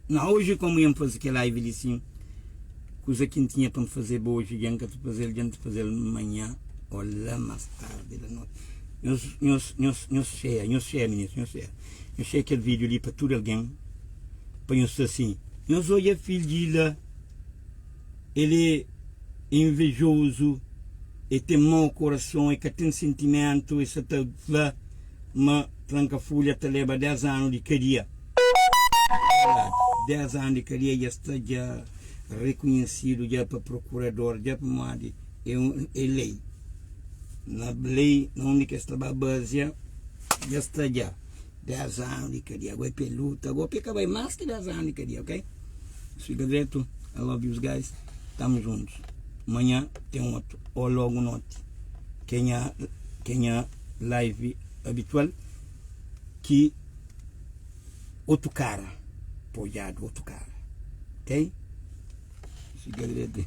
Não, hoje como iam fazer aquele live ali sim, coisa que não tinha para me fazer hoje, já nunca te fazer, já te fazer amanhã ou lá mais tarde da noite. Nhos, nhos, nhos, nhos cheia, nhos cheia, meninos, nhos cheia. Nhos cheia aquele vídeo ali para tudo alguém, para nhos ser assim. Nhos olha filho de lá. El é invejozu, el ten mau korason, el ka ten sentimentu, el sa ta fla ma tranka fulha ta leba 10 anu di kadia. Verdadi, 10 anu di kadia dja sta dja rekonhesidu dja pa prokurador dja pamodi é un é lei. Na lei na undi ki es ta ba bazia dja sta dja 10 anu di kadia. Agora é pa el luta, agora pa el ka bai más ki 10 anu di kadia, ok? Fica dretu, I love yous guys, tamo juntos. Manhã tem outro, ou logo noite. Quem é, quem é live habitual que outro cara, pojado outro cara, ok? Fica direito.